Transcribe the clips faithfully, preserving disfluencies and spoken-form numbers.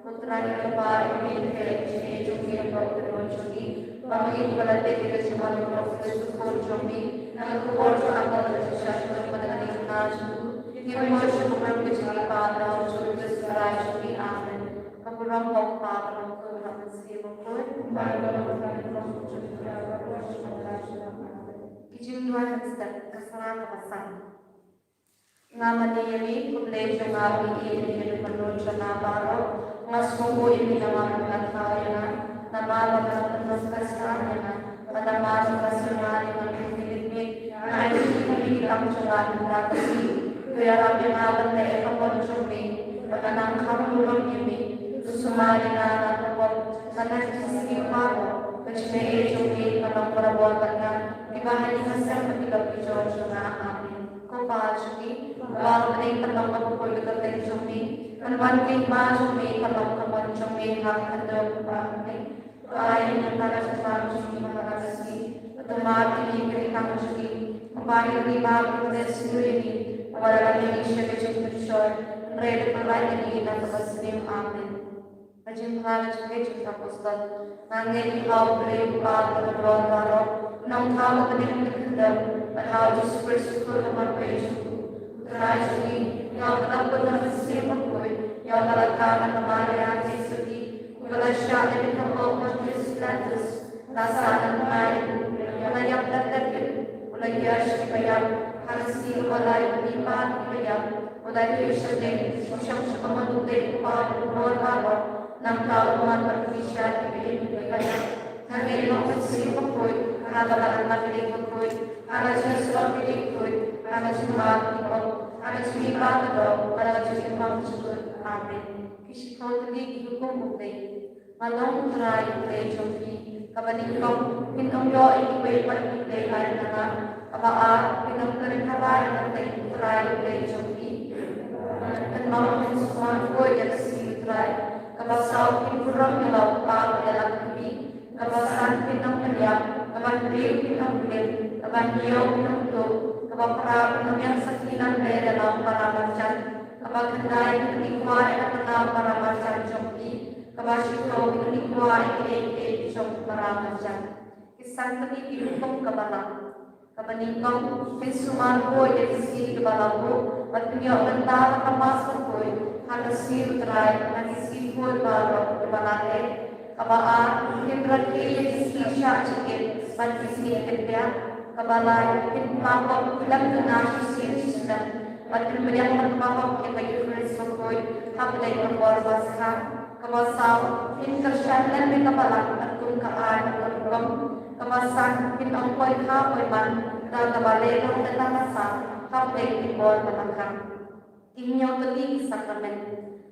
Ko Trai, ïa ka ba ïa ngi ka jingïeit jong ngi ha ka kynhun jong ngi. Ba ma ngi kiba la tip ïa ka jingwan baroh kaba suk jong ngi na ka khubor jong ka angel kaba shisha shnong bad na ka dei ka kyrteng jong u. Ngi pynmih sha ka burom ka jingïeit bad ka jingïeit jong u Trai jong ngi. Amen. Ka burom ba u Kpa, bad u Khun bad u Mynsiem Bakhuid. Ki jingduwai mynstep, ka sala kaba san. Nga mane ïa me, ko Blei jong nga, ba ïeit ïa me bad ka dohnud jong nga baroh. Nga sngewnguh ïa me namar ba me la thaw ïa nga, namar ba me la pynlong ka sla ïa nga, bad namar ba me la sumar ïa nga mynmiet miet. Nga ai ïa me ki kam jong nga mynta ka sngi. To ïarap ïa nga ban leh ïa ka mon jong me, bad nang kham burom ïa me. To sumar ïa nga na ka pop, bad na ki jingsniew baroh. Ka jingaiei jong me kan long barabor bad nga, kiba ha ïing ha sem bad kiba pynjor jong nga. Amen. Ko Pa jong ngi, uba ha bneng, kan long kaba khuid ka kyrteng jong me, kan wan ka hima jong me, kan long ka mon jong me ha ka khyndew kumba ha bneng. To ai ïa ngi mynta ka jingpynbor jong ngi mynta ka sngi, bad to map ïa ngi ki kam jong ngi, kumba ngi map ïa kiba sniew ïa ngi, bad wat ïalam ïa ngi sha ka jingpynshoi, hynrei to pynlait ïa ngi na kaba sniew. Amen. Ka jingphla ka jingkhein jong ki apostol. Nga ngeit ïa U Blei U Kpa uba don baroh, u nongthaw ha bneng bad ha khyndew, bad ha U Jisu Khrist u Khun uba marwei jong u, u Trai jong ngi, ïa uba la kut ha ka mynsiem bakhuid, ïa uba la kha na ka Maria Theisotti, uba la shah lyndet ha ka por u Pontius Pilatus, la sah lyngngai, u la ïap lyndet, u la hiar sha kiba ïap, ha ka sngi kaba lai u mih pat na kiba ïap, u la ïoh shaphrang, u shong sha ka mon U Blei U Kpa uba don baroh. Nangta un wan ban pynshai ïa kiba im bad kiba neh. Nga ngeit ïa ka mynsiem bakhuid, ha kaba ïalam ïa ki bakhuid, ha ka jingshlur ïa ki bakhuid, ha ka jingmar ïa ki pop, ha ka jingmihpat ka doh, ha ka jingim bymjukut. Amen. Ki shiphew tylli ki hukum U Blei. Nga long U Trai U Blei jong phi, kaba nyngkong phin ym ïoh ïa kiwei pat ki blei lai na nga. Kaba ar, phin ym kren haba ïa ka kyrteng U Trai U Blei jong phi. Kynmaw, phin sumar buh ïa ka sngi U Trai. Kaba saw, phin burom ïa la u kpa bad ïa la ka kmie. Kaba san, phin ym pynïap. Kaba hynriew, phin ym khlem. Kaba hynñiew, phin ym tuh. Kaba phra, phin ym ïeng sakhi lem bad ïa la u para marjan. Kaba khyndai, phin ym kwah ïa ka tnga u para marjan jong phi. Kaba shiphew, phin ym kwah ïa kiei kiei ki jong u para marjan. Ki san tylli ki hukum kaba lang. Kaba nyngkong, phin sumar buh ïa ki sngi kiba la buh, bad phin ïoh bynta ha ka Mass bakhuid ha ka sngi U Trai na ki sngi khuid baroh kiba la leh. Kaba ar, phin rakhe ïa ki sngi shah jingit bad ki sngi kyndiah. Kaba lai, phin pynmap pop khlem duna shisien shisnem, bad phin pdiang ban pynmap pop ïa ka Eukharist bakhuid hapdeng ka por Paskha. Kaba saw, phin kyrshan lem ïa ka Balang katkum ka aiñ ka rukom. Kaba san, phin ym poi kha poi man da kaba leh ruh da ka masa hapdeng ki por ba la khang. Ki hynñiew tylli ki sakramen.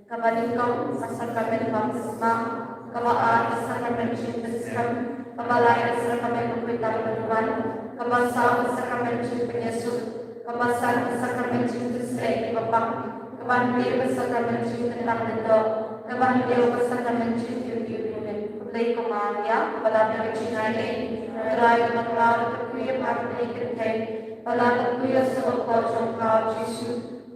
Kaba nyngkong, ka sakramen baptisma. Kaba ar, ka sakramen jingpynskhem. Kaba lai, ka sakramen bakhuid tam ban wan. Kaba saw, ka sakramen jingpynïasuk. Kaba san, ka sakramen jingpynshlur ïa kiba pang. Kaba hynriew, ka sakramen jingpynlong lyngdoh. Kaba hynñiew, ka sakramen jingpynïoh. Khublei ko Maria, ba la don ka jingaiei, U Trai u don bad phi ha ki kynthei, ba la don phi ha ka bor jong pha U Jisu.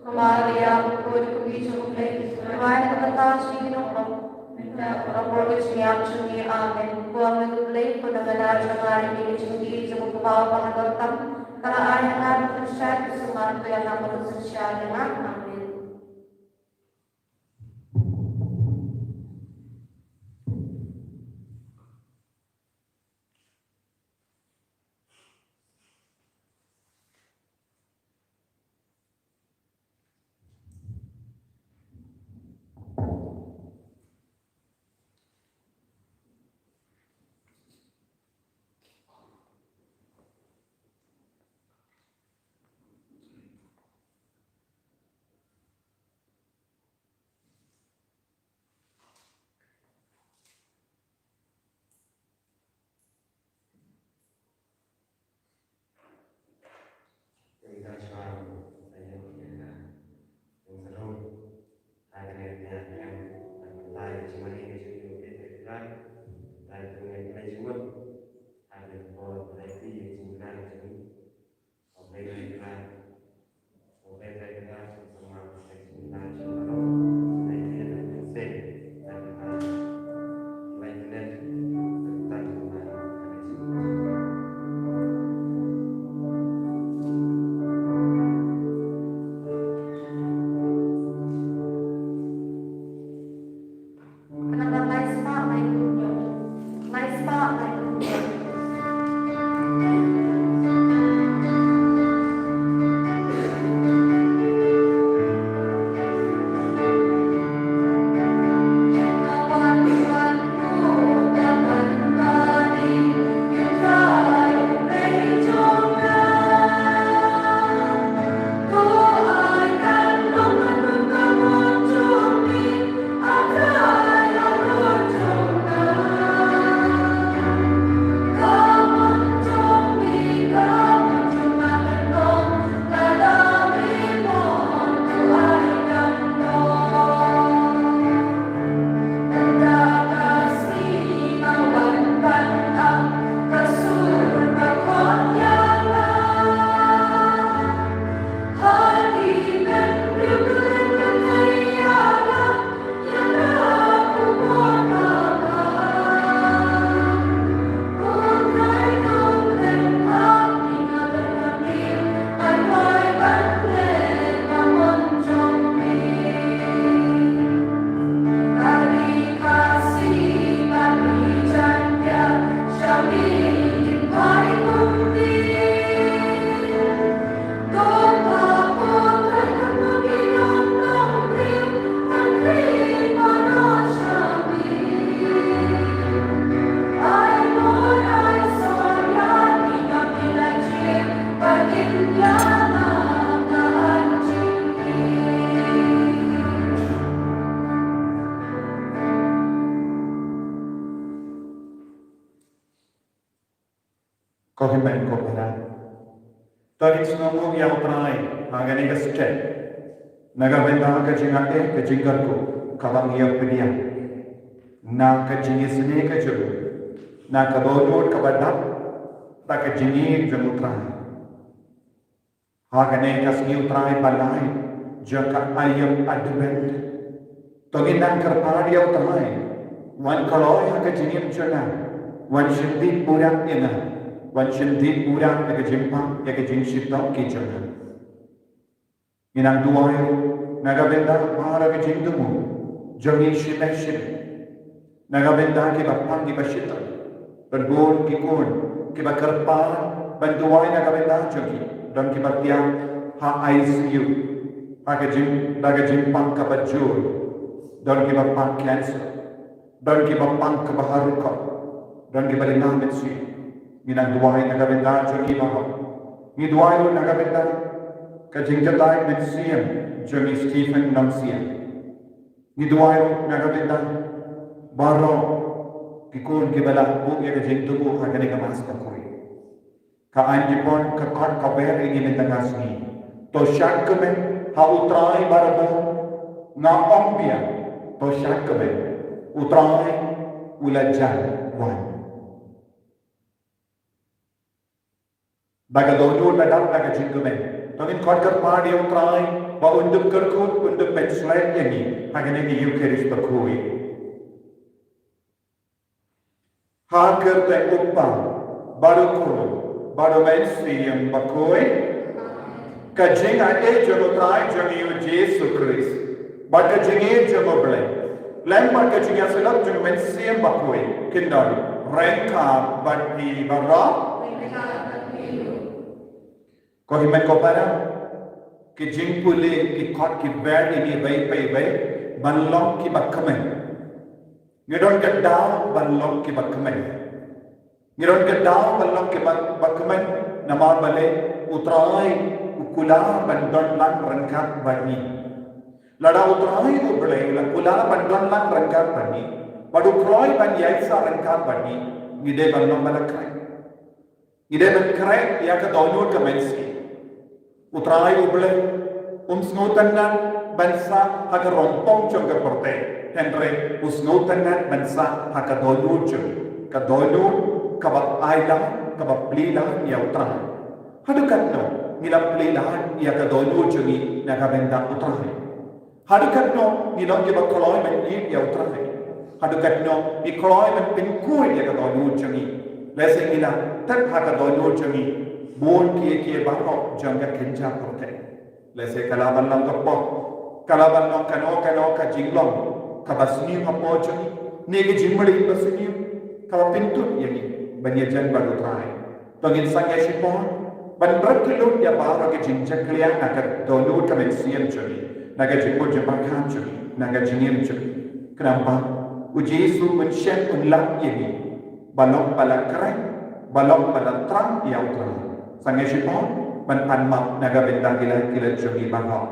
Ko Maria, bakhuid, ka kmie jong U Blei, duwai na ka bynta jong ngi ki nongrok, mynta bad ha ka por ka jingïap jong ngi. Amen. Ko Blei, ko Nongïalam jong ngi, ka jingïeit jong U Kpa uba ha ka dohnud, ka la ai ha nga ban pynshai, to sumar ïa nga bad to synshar ïa nga. Amen. To ngin sngewnguh ïa U Trai ha kane ka step. Na ka bynta ka jingïaid, ka jingkyrkhu kaba ngi ïa pdiang, na ka jingisynei ka jong u, na ka dohnud kaba dap da ka jingïeit jong U Trai. Ha kane ka sngi, U Trai, ba lai jong ka aïom Advent, to ngin nang kyrpad ïa U Trai, wan kloi ha ka jingim jong nga, wan shim bit burom ïa nga, wan shim bit burom ïa ka jingpang, ïa ka jingshitom ki jong nga. Ngi nang duwai na ka bynta baroh ki jingthmu jong ngi shileh shileh. Na ka bynta kiba pang kiba shitom, don bun ki khun kiba kyrpad ban duwai na ka bynta jong ki, don kiba thiah ha I C U, ha ka jing, da ka jingpang kaba jur, don kiba pang cancer, don kiba pang kaba ha rukom, don kiba ri na mynsiem. Ngi nang duwai na ka bynta jong ki baroh. Ngi duwai ruh na ka bynta ka jingjatai mynsiem jong i Stephen Nongsian. Ngi duwai ruh na ka bynta baroh ki khun kiba la buh ïa ka jingthmu ha kane ka Mass Bakhuid. Ka aiñ jingpang ka kot ka wer ïa ngi mynta ka sngi. To shad kmen ha U Trai barabor. Nga ong biang, to shad kmen. U Trai u la jan wan. Da ka dohnud, da ka, da ka jingkmen, to ngin khot kyrpad ïa U Trai ba un dup kyrkhu, un dup pynshlur ïa ngi ha kane ka Eukharist Bakhuid. Ha kyrteng U Kpa, bad U Khun, bad U Mynsiem Bakhuid. Ka jingaiei jong U Trai jong ngi U Jisu Khrist, bad ka jingïeit jong U Blei, lem bad ka jingïasyllok jong U Mynsiem Bakhuid, kin don ryngkat bad phi baroh. Ko hynmen ko para, ki jingpule, ki kot ki ber ïa ngi iwei pa iwei ban long kiba kmen. Ngi don ka daw ban long kiba kmen. Ngi don ka daw ban long kiba, ba kmen, namar balei U Trai u kular ban don lang ryngkat bad ngi. Lada U Trai U Blei u la kular ban don lang ryngkat bad ngi, bad u kloi ban ïaisah ryngkat bad ngi, ngi dei ban long ba la khreh. Ngi dei ban khreh ïa ka dohnud ka mynsiem. U Trai U Blei um sngewtynnad ban sah ha ka rongpong jong ka pyrthei, hynrei u sngewtynnad ban sah ha ka dohnud jong ngi, ka dohnud kaba ailad, kaba plie lad ïa U Trai. Haduh katno ngi la plie lad ïa ka dohnud jong ngi na ka bynta U Trai? Haduh katno ngi long kiba kloi ban ïeit ïa U Trai? Haduh katno ngi kloi ban pynkhuid ïa ka dohnud jong ngi? Lehse ngi la tep ha ka dohnud jong ngi bun kiei kiei baroh jong ka kynja pyrthei. Lehse ka lah ban long ka pop, ka lah ban long kano kano ka jinglong kaba sniew hapoh jong ngi, ne ka jingmyntoi ba sniew kaba pynthut ïa ngi ban ïajan bad U Trai. To ngin sangeh shipor ban rat kyllut ïa baroh ki jingjakhlia na ka dohnud ka mynsiem jong ngi, na ka jingmut jingpyrkhat jong ngi, na ka jingim jong ngi. Khnang ba U Jisu un shem, un lap ïa ngi ba long ba la khreh, ba long ba la thrang ïa U Trai. Sangeh shipor ban pan map na ka bynta ki lad ki lad jong ngi baroh.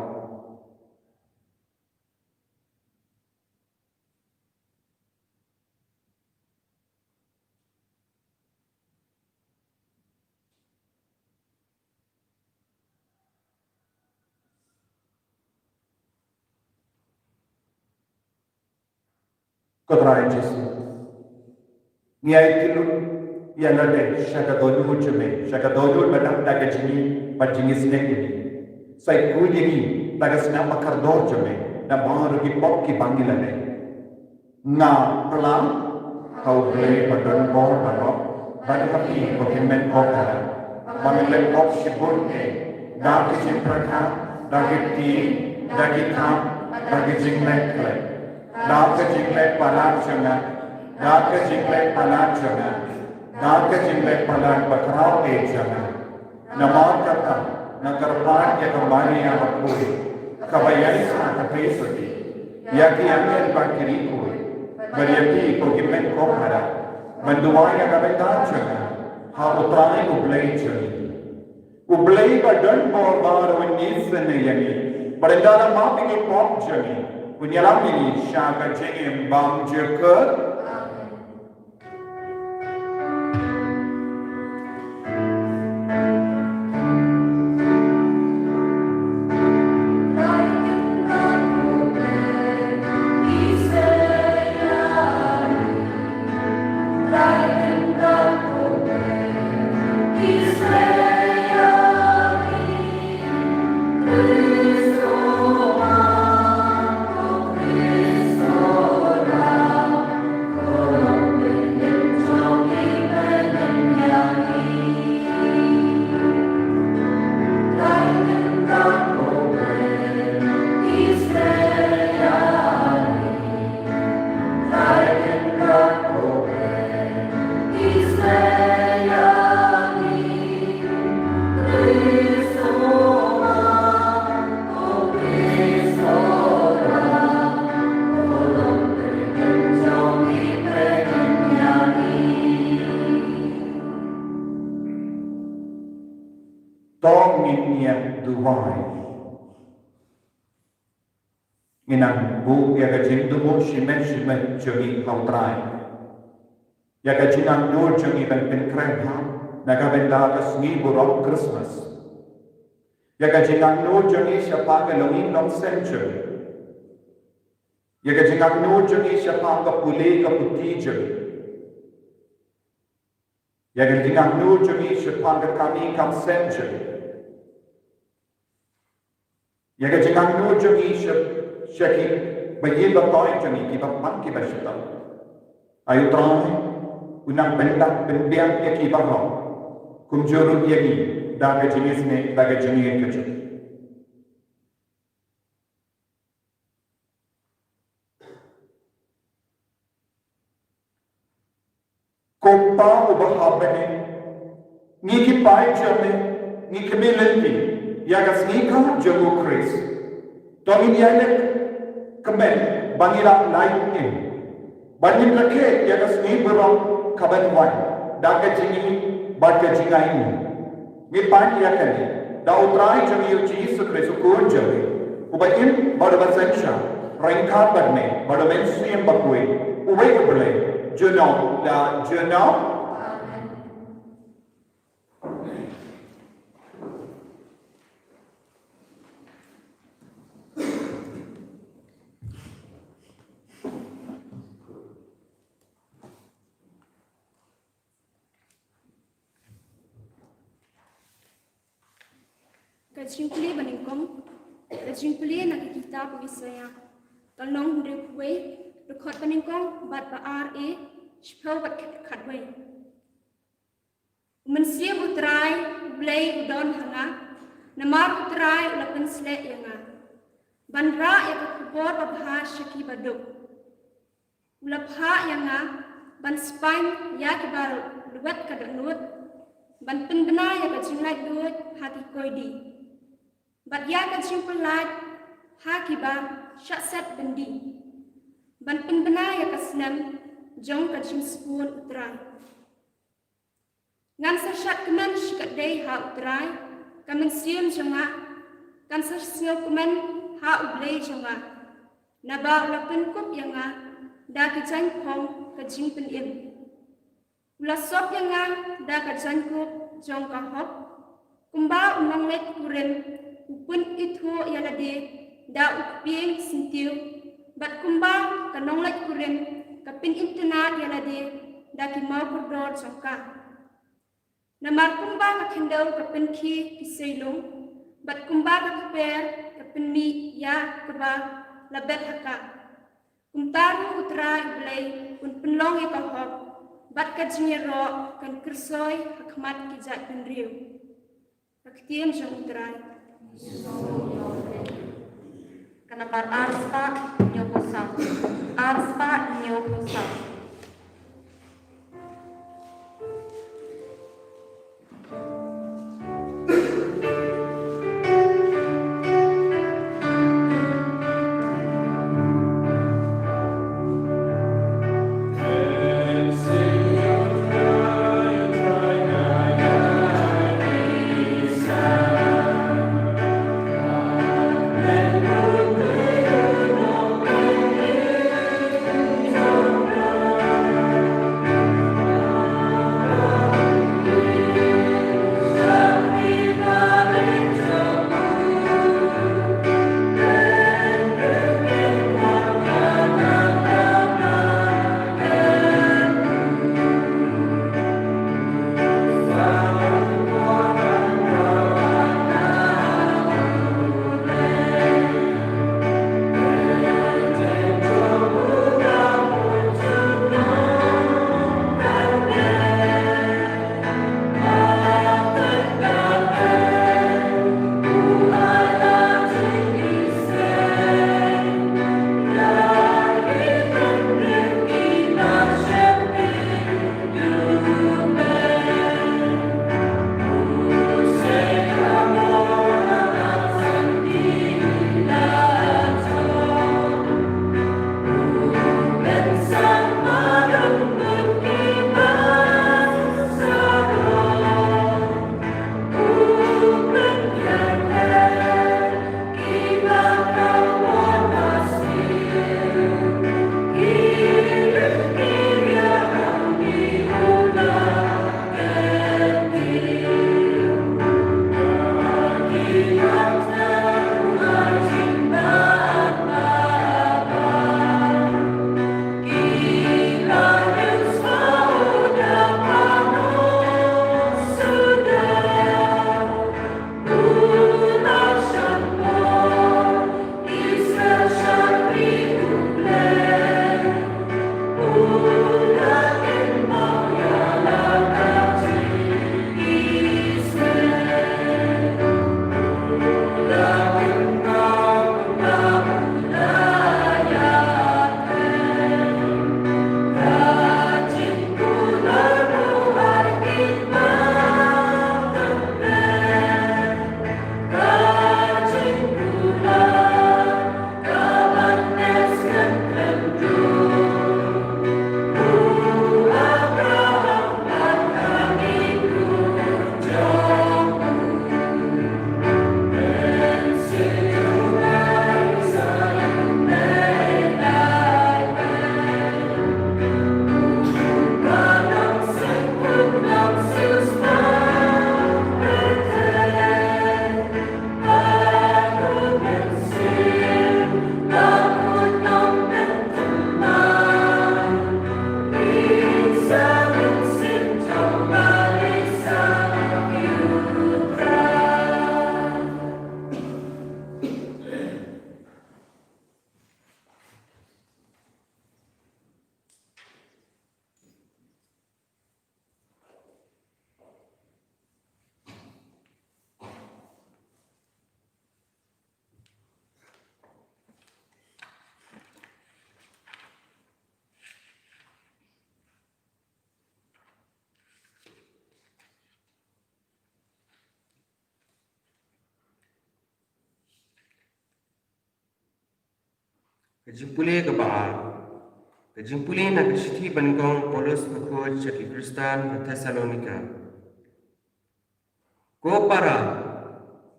Ko Trai Jisu, ngi ai kyllut ïa lade sha ka dohnud jong me, sha ka dohnud ba dap da ka jingïeit bad jingisynei jong me. Sa khuid ïa ngi da ka snam bakordor jong me na baroh ki pop kiba ngi la leh. Nga pla ha U Blei ba don bor baroh, bad ha phi ko hynmen ko para, ba ngan leh pop shibun eh, da ki jingpyrkhat, da ki ktien, da ki kham, da ki jingleh khlem, da ka jingleh palat jong nga, da ka jingleh palat jong nga, da ka jingleh palat bakhraw eh jong nga. Namar kata nga kyrpad ïa ka Maria bakhuid, kaba ïaisah ka pyrthei, ïa ki angel bad ki riewkhuid, bad ïa phi ko hynmen ko para, ban duwai ïa ka bynta jong nga ha U Trai U Blei jong ngi. U Blei ba don bor baroh un isynei ïa ngi bad un da map ïa ki pop jong ngi, un ïalam ïa ngi sha ka jingim bymjukut. To ngin ïa duwai. Ngin nang buh ïa ka jingduwai shimet shimet jong ngi ha U Trai. Ïa ka jingangnud jong ngi ban pynkhreh ha, na ka bynta ka sngi burom Christmas. Ïa ka jingangnud jong ngi shaphang ka longïing longsem jong ngi. Ïa ka jingangnud jong ngi shaphang ka pule ka puthi jong ngi. Ïa ka jingangnud jong ngi shaphang ka kami kam seng jong ngi. Ïa ka jingangnud jong ngi sha, sha ki baïeit bapaid jong ngi kiba pang kiba shitom. Ai U Trai, u nang pyndap pynbiang ïa ki baroh. Kumjuh ruh ïa ngi da ka jingisynei, da ka jingïeit ka jong ngi. Ko Pa uba ha bneng, ngi ki paid jong me ngi kmen lynti ïa ka sngi kha jong U Khrist. To ngin ïai leh kmen ba ngin ïa lait ngin, ba ngin rakhe ïa ka sngi burom kaban wan da ka jingïeit bad ka jingainguh. Ngi pan ïa kane da U Trai jong ngi U Jisu Khrist U Khun jong ngi, uba im bad uba synshar ryngkat bad me bad U Mynsiem Bakhuid, uwei U Blei, junom la junom. Ka jingpule banyngkong, ka jingpule na ka kitab u Isaïah, ka lynnong hynriewphew wei, dkhot banyngkong bad ba ar, e, shiphew bad khatwei. U Mynsiem U Trai U Blei u don ha nga, namar U Trai u la pynsleh ïa nga ban rah ïa ka khubor babha sha ki baduk. U la phah ïa nga ban spaiñ ïa kiba lwet ka dohnud, ban pynbna ïa ka jinglaitluid ha ki koidi, bad ïa ka jingpyllait ha kiba shah set byndi, ban pynbna ïa ka snem jong ka jingsbun U Trai. Ngan sa shad kmen shikatdei ha U Trai, ka mynsiem jong nga kan sa sngewkmen ha U Blei jong nga, naba u la pynkup ïa nga da ki jaiñphong ka jingpynim. U la sop ïa nga da ka jaiñkup jong ka hok, kumba u nongleit kurim u pynithuh ïa lade da u kpieng syntiew, bad kumba ka nongleit kurim ka pynitynnad ïa lade da ki mawkordor jong ka. Namar kumba ka khyndew ka pynkhie ki seilung, bad kumba ka kper ka pynmih ïa kaba la bet ha ka, kumta ruh U Trai U Blei un pynlong ïa ka hok bad ka jingïaroh kan kyrsoi ha khmat ki jaitbynriew. Ka ktien jong U Trai. Ka nambar ar spah hynñiewphew saw. Ar spah hynñiewphew saw. Ka jingpule kaba ar. Ka jingpule na ka shithi banyngkong u Paulus bakhuid sha ki Khristan na Thessalonika. Ko para,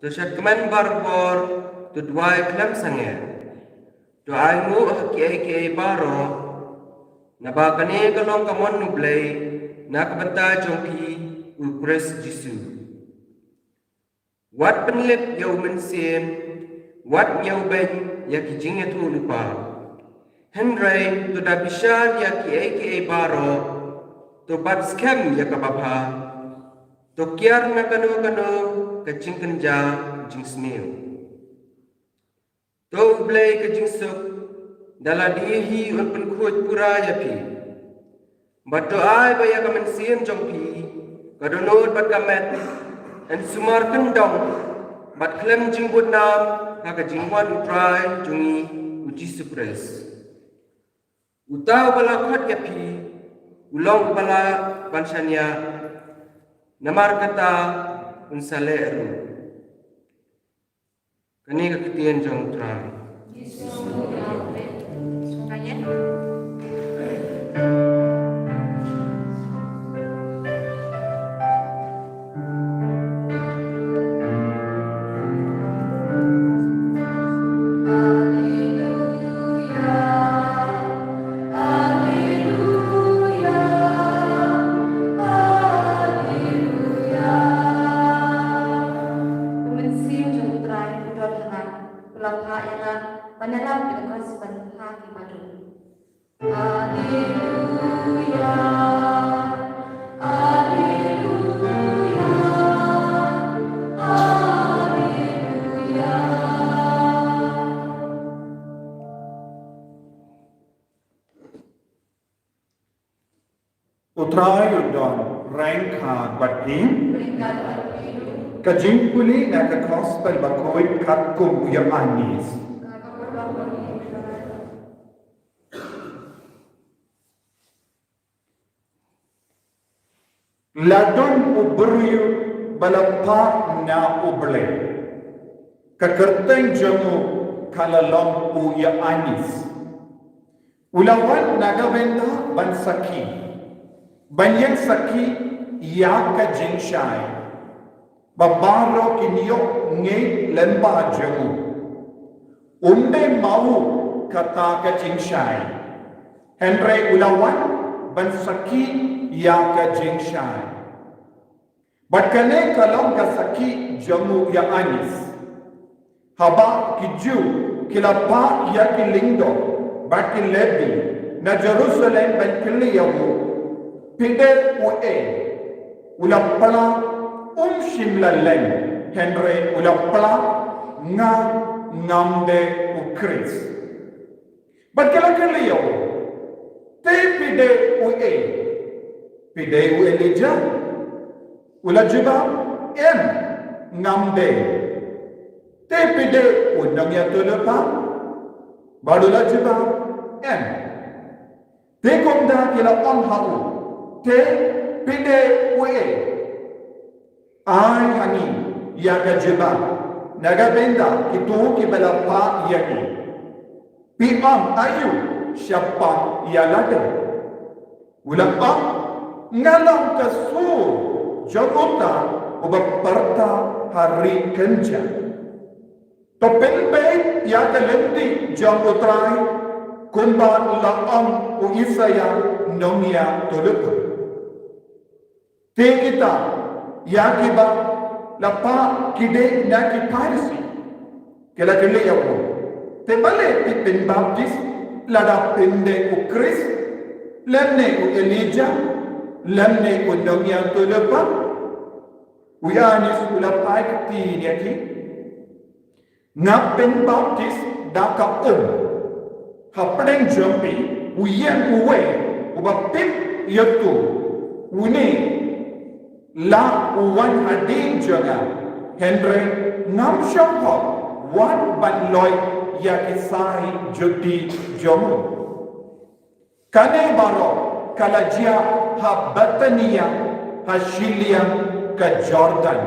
to shad kmen barabor, to duwai khlem sangeh. To ainguh ha kiei kiei baroh, naba kane ka long ka mon U Blei na ka bynta jong phi, u Khrist Jisu. Wat pynlip ïa u mynsiem, wat ñiewbeiñ ïa ki jingïathuhlypa. Hynrei to da bishar ïa kiei kiei baroh, to bat skhem ïa kaba bha, to kiar na kano kano ka jingkynja jingsniew. To U Blei ka jingsuk, da lade hi un pynkhuid pura ïa phi. Bad to ai ba ïa ka mynsiem jong phi, ka dohnud bad ka met, yn sumar kyndong, bad khlem jingbud nam ha ka jingwan U Trai jong ngi, u Jisu Khrist. Uta uba la khot ïa phi u long uba lah ban shaniah, namar kata un sa leh ruh. Kane ka ktien jong U Trai. U Mynsiem jong U Trai u don ha nga, u la phah ïa nga ban ïalap ïa ka gospel ha ki baduk. Alleluia, alleluia, alleluia. U Trai u don ryngkat bad phi. Ka jingpule na ka gospel bakhuid katkum u Ïoannis. La don u briew ba la phah na U Blei. Ka kyrteng jong u ka la long u Ïoannis. U la wan na ka bynta ban sakhi, ban ïeng sakhi ïa ka jingshai, ba baroh kin ïoh ngeit lyngba jong u. Um dei ma u kata ka jingshai, hynrei u la wan ban sakhi ïa ka jingshai. Bad kane ka long ka sakhi jong u Ïoannis. Haba ki Jiw ki la phah ïa ki lyngdoh bad ki Lebi na Jerusalem ban kylli ïa u, phi dei u ei? U la phla, um shym la leh, hynrei u la phla, nga ngam dei u Khrist. Bad ki la kylli ïa u, te phi dei u ei? Phi dei u Elijah? U la jubab, em, ngam dei. Te phi dei u nongïathuhlypa? Bad u la jubab, em. Te kumta ki la ong ha u, te phi dei u ei? Ai ha ngi ïa ka jubab na ka bynta kito kiba la phah ïa ngi. Phi ong aïu shaphang ïa lade? U la ong, nga long ka sur jong uta uba pyrta ha ri kynja. To pynbeit ïa ka lynti jong U Trai, kumba la ong u Isaïah nongïathuhlypa. Te kita ïa kiba la phah ki dei na ki Pharisi. Ki la kylli ïa u, te balei phi pynbaptis lada phim dei u Khrist, lymne u Elijah, lymne u nongïathuhlypa? U Ïoannis u la phai kti ïa ki, nga pynbaptis da ka um hapdeng jong phi, u ïeng uwei uba phim ïathuh, une la u wan hadien jong nga, hynrei ngam shym hok wat ban loi ïa ki sai juti jong u. Kane baroh ka la jia ha Bethania, ha shiliang ka Jordan,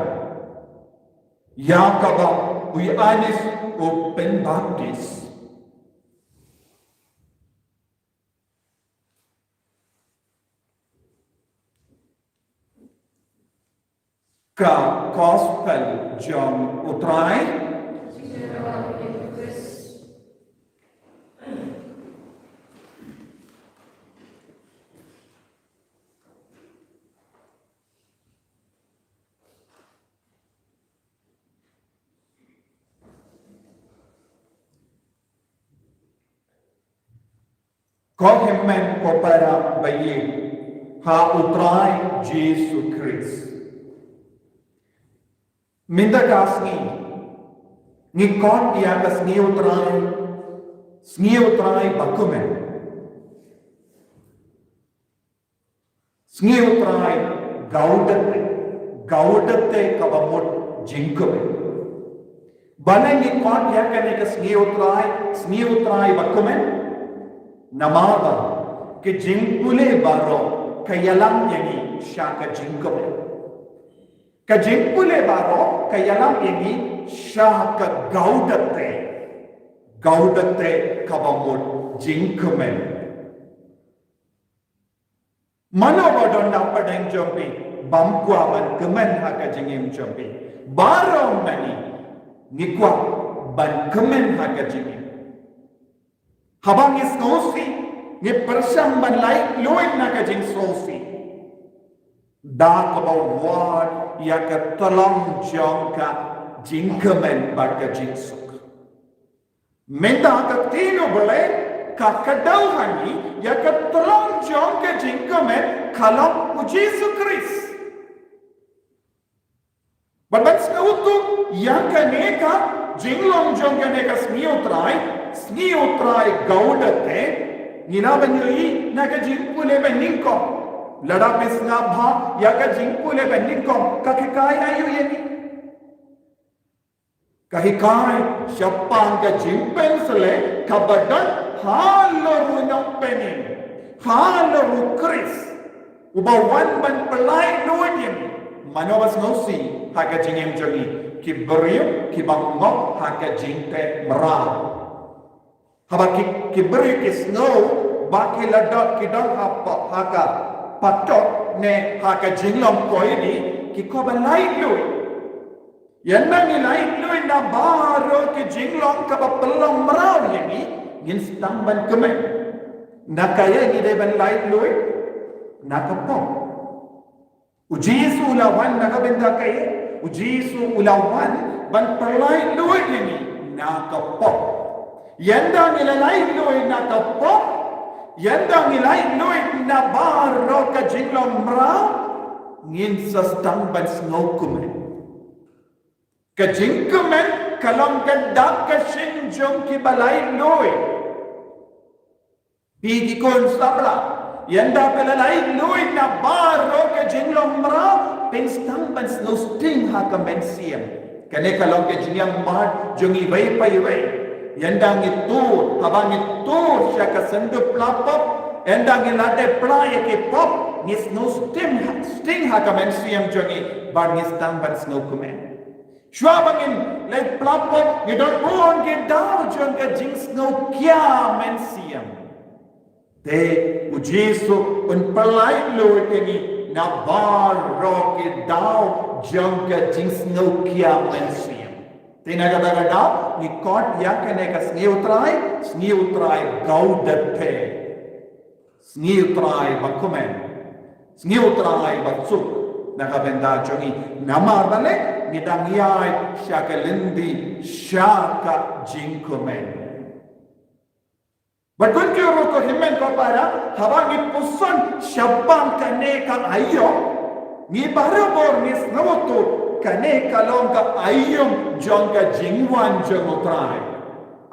ïa kaba u Ïoannis u pynbaptis. Ka Gospel jong U Trai. Ko hynmen ko para ba ïeit ha U Trai Jisu Khrist. Mynta ka sngi ngi kot ïa ka sngi U Trai, sngi U Trai bakmen. Sngi U Trai Gaudete, Gaudete kaba mut jingkmen. Balei ngi kot ïa kane ka sngi U Trai, sngi U Trai bakmen? Namar ba ka jingpule baroh ka ïalam ïa ngi sha ka jingkmen. Ka jingpule baroh ka ïalam ïa ngi sha ka Gaudete, Gaudete kaba mut jingkmen. Mano ba don na pdeng jong phi bym kwah ban kmen ha ka jingim jong phi? Baroh ngi, ngi kwah ban kmen ha ka jingim. Haba ngi sngewsih, ngi pyrshang ban laitluid na ka jingsngewsih. Da kaba wad ïa ka tlong jong ka jingkmen bad ka jingsuk. Mynta ka ktien U Blei ka kdew ha ngi ïa ka tlong jong ka jingkmen ka long U Jisu Khrist. Bad ban sngewthuh ïa kane ka jinglong jong kane ka sngi U Trai, sngi U Trai Gaudete, ngi lah ban ïohi na ka jingpule ba nyngkong. Lada phi sngap bha ïa ka jingpule ba nyngkong, ka hikai aïu ïa ngi? Ka hikai shaphang ka jingpynshlur kaba don halor u nongpynim, halor u Khrist uba wan ban pyllait luid ïa ngi. Mano ba sngewsih ha ka jingim jong ngi? Ki briew kiba ngop ha ka jingteh mraw. Haba ki, ki briew ki sngew ba ki la don, ki don ha pa-, ha ka patok ne ha ka jinglong kawei, ki kwah ban laitluid. Ynda ngi laitluid na baroh ki jinglong kaba pynlong mraw ïa ngi, ngin sdang ban kmen. Na kaei ngi dei ban laitluid? Na ka pop. U Jisu u la wan na ka bynta kaei? U Jisu u la wan ban pyllait luid ïa ngi na ka pop. Ynda ngi la laitluid na ka pop, ynda ngi laitluid na baroh ka jinglong mraw, ngin sa sdang ban sngewkmen. Ka jingkmen ka long ka dak ka shin jong kiba laitluid. Phi ki khun samla, ynda phi la laitluid na baroh ka jinglong mraw, phin sdang ban sngewsting ha ka mynsiem. Kane ka long ka jingïaid jong iwei pa iwei. Ynda ngi tur, haba ngi tur sha ka synduh pla pop, ynda ngi la dep pla ïa ki pop, ngi sngewsting ha, sting ha ka mynsiem jong ngi, bad ngi sdang ban sngewkmen. Shuwa ba ngin leit pla pop, ngi don bun ki daw jong ka jingsngewkhia mynsiem. Te U Jisu un pyllait luid ïa ngi na baroh ki daw jong ka jingsngewkhia mynsiem. Te na kata ka daw ngi kot ïa kane ka sngi U Trai, sngi U Trai Gaudete. Sngi U Trai bakmen. Sngi U Trai basuk na ka bynta jong ngi. Namar balei? Ngi dang ïaid sha ka lynti sha ka jingkmen. Bad kumjuh ruh ko hynmen ko para, haba ngi puson shaphang kane ka aïom, ngi barabor ngi sngewthuh kane ka long ka aïom jong ka jingwan jong U Trai.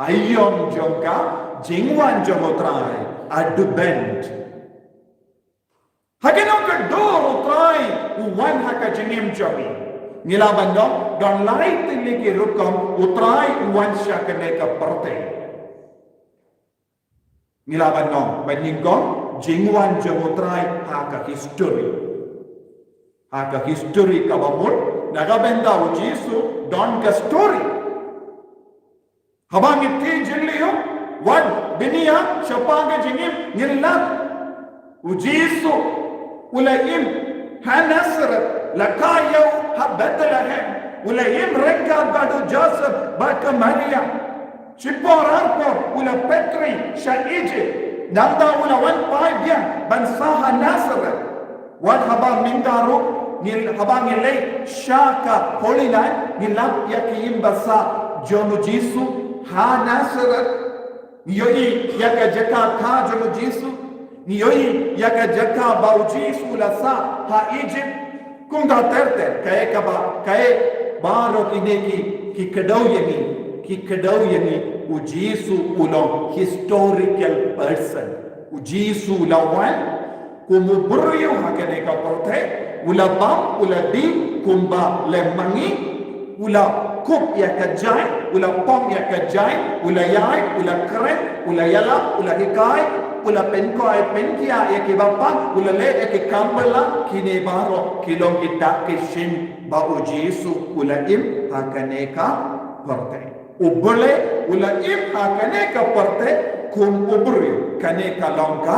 Aïom jong ka jingwan jong U Trai, Advent. Ha kano ka dur U Trai u wan ha ka jingim jong ngi? Ngi lah ban ong don lai tylli ki rukom U Trai u wan sha kane ka pyrthei. Ngi lah ban ong, ba nyngkong, jingwan jong U Trai ha ka history. Ha ka history kaba mut, na ka bynta U Jisu don ka story. Haba ngi tip jingïaleh, wat bniah shaphang ka jingim, ngin lap U Jisu u la im ha Nasareth. La ka ïew ha Bethlehem, u la im ryngkat bad u Joseph bad ka Maria. Shipor arpor u la peit ri sha Egypt, nangta u la wan phai biang ban sah ha Nazareth. Wat haba mynta ruh ngi, haba ngi leit sha ka Holy Land, ngi lap ïa ki im ba sah jong u Jisu ha Nazareth. Ngi ïohi ïa ka jaka kha jong u Jisu. Ngi ïohi ïa ka jaka ba u Jisu u la sah ha Egypt. Kumta ter ter, kaei kaba, kaei baroh kine ki, ki kdew ïa ngi, ki kdew ïa ngi, u Jisu u long historical person. U Jisu u la wan kum u briew ha kane ka pyrthei, u la bam, u la dih kumba lem ma ngi, u la kup ïa ka jaiñ, u la pom ïa ka jaiñ, u la ïaid, u la kren, u la ïalap, u la hikai, u la pynkoit pynkiah ïa kiba pang, u la leh ïa ki kam bylla, kine baroh ki long kita ki shin ba u Jisu u la im ha kane ka pyrthei. U Blei u la im ha kane ka pyrthei kum u briew. Kane ka long ka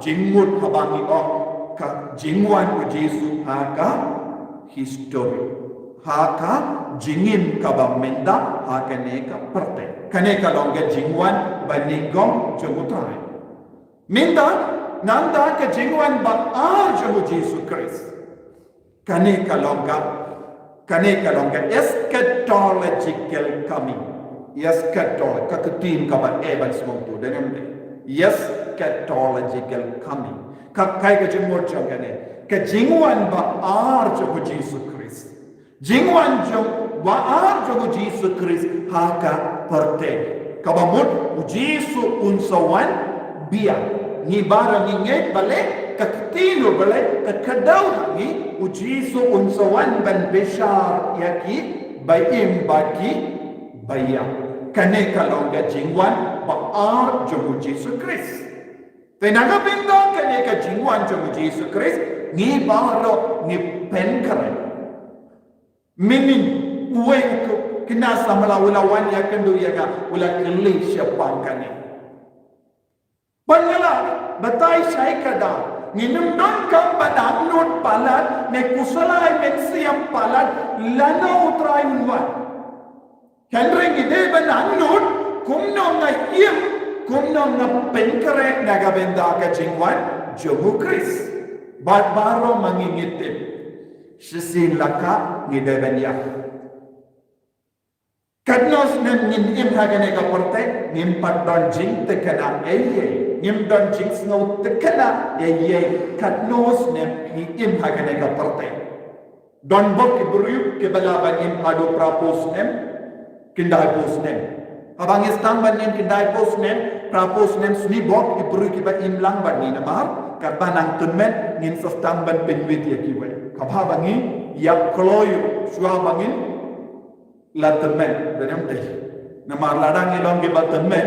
jingmut haba ngi ong ka jingwan u Jisu ha ka history, ha ka jingim kaba mynta ha kane ka pyrthei. Kane ka long ka jingwan ba nyngkong jong u Trai. Mynta, nangta ka jingwan ba ar jong u Jisu Khrist. Kane ka long ka, kane ka long ka eschatological coming. Eschatology, ka ktien kaba eh ban sngewthuh, dang ym dei. Eschatological coming. Ka, kaei ka jingmut jong kane? Ka jingwan ba ar jong u Jisu Khrist. Jingwan jong ba ar jong u Jisu Khrist ha ka pyrthei. Kaba mut u Jisu un sa wan biang. Ngi baroh ngi ngeit balei, ka ktien u Blei ka kdew ha ngi, u Jisu un sa wan ban bishar ïa ki ba im bad ki ba ïap. Kane ka long ka jingwan ba ar jong u Jisu Khrist. Te na ka bynta kane ka jingwan jong u Jisu Khrist, ngi baroh ngi pynkhreh. Mynnin uwei u khynnah samla u la wan ïakynduh ïa nga, u la kylli shaphang kane. Ba nga la batai shai kada, ngin ym donkam ban angnud palat ne khuslai mynsiem palat lano u Trai un wan. Hynrei ngi dei ban angnud kumno nga im, kumno nga pynkhreh na ka bynta ka jingwan jong u Khrist. Bad baroh ma ngi ngi tip, shisien la ka ngi dei ban ïap. Katno snem ngin im ha kane ka pyrthei, ngim pat don jingthikna ei ei, ngim don jingsngewthikna ei ei, katno snem ngi im ha kane ka pyrthei. Don bok ki briew kiba lah ban im haduh phraphew snem, khyndai phew snem. Haba ngi sdang ban im khyndai phew snem, phraphew snem, shini bok ki briew kiba im lang bad ngi namar katba nang tymmen ngin sa sdang ban pynwit ïa kiwei. Kaba haba ngi ïap kloi shuwa ba ngin la tymmen, dang ym dei. Namar lada ngi long kiba tymmen,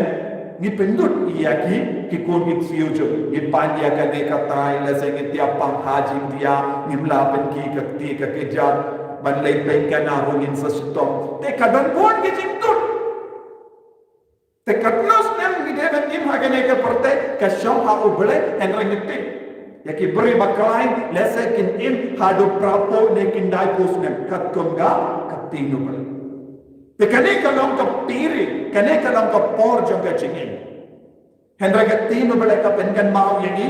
ngi pyndut ïa ki, ki khun ki ksiew jong ngi, ngi pan ïa kane katai, lehse ngi tiap pang ha jingtiap, ngim lah pynkhih ka kti ka kjat, ban leit pynkhana ruh ngin sa shitom. Te ka don bun ki jingtut. Te katno snem ngi dei ban im ha kane ka pyrthei, ka shong ha u Blei, hynrei ngi tip ïa ki briew ba khlaiñ, lehse kin im haduh phraphew ne khyndai phew snem, katkum ka, ka ktien u Blei. Te kane ka long ka period, kane ka long ka por jong ka jingim. Hynrei ka ktien u Blei ka pynkynmaw ïa ngi,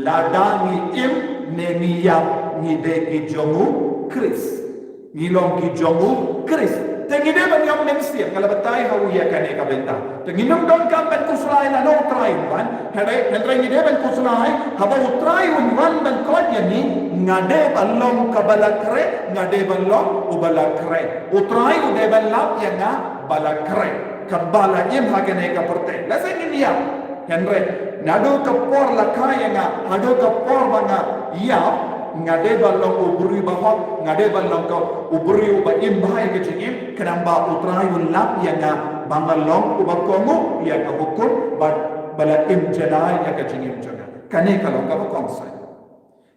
lada ngi im ne ngi ïap, ngi dei ki jong u Khrist. Ngi long ki jong u Khrist. Te ngi dei ban ïap mynsiem, nga la batai ha u ïa kane ka bynta. Te ngin ym donkam ban khuslai lano u Trai un wan. Hynrei, hynrei ngi dei ban khuslai, haba u Trai un wan ban koit ïa ngi, nga dei ban long kaba la khreh, nga dei ban long uba la khreh. U Trai u dei ban lap ïa nga ba la khreh. Kaba la im ha kane ka pyrthei. Lehse ngin ïap. Hynrei naduh ka por la kha ïa nga, naduh ka por ba nga ïap, nga dei ban long u briew ba hok, nga dei ban long ka u briew ba im bha ïa ka jingim, khnang ba u Trai un lap ïa nga ba nga long uba kohnguh ïa ka hukum, ba, ba la im janai ïa ka jingim jong nga. Kane ka long kaba kongsan.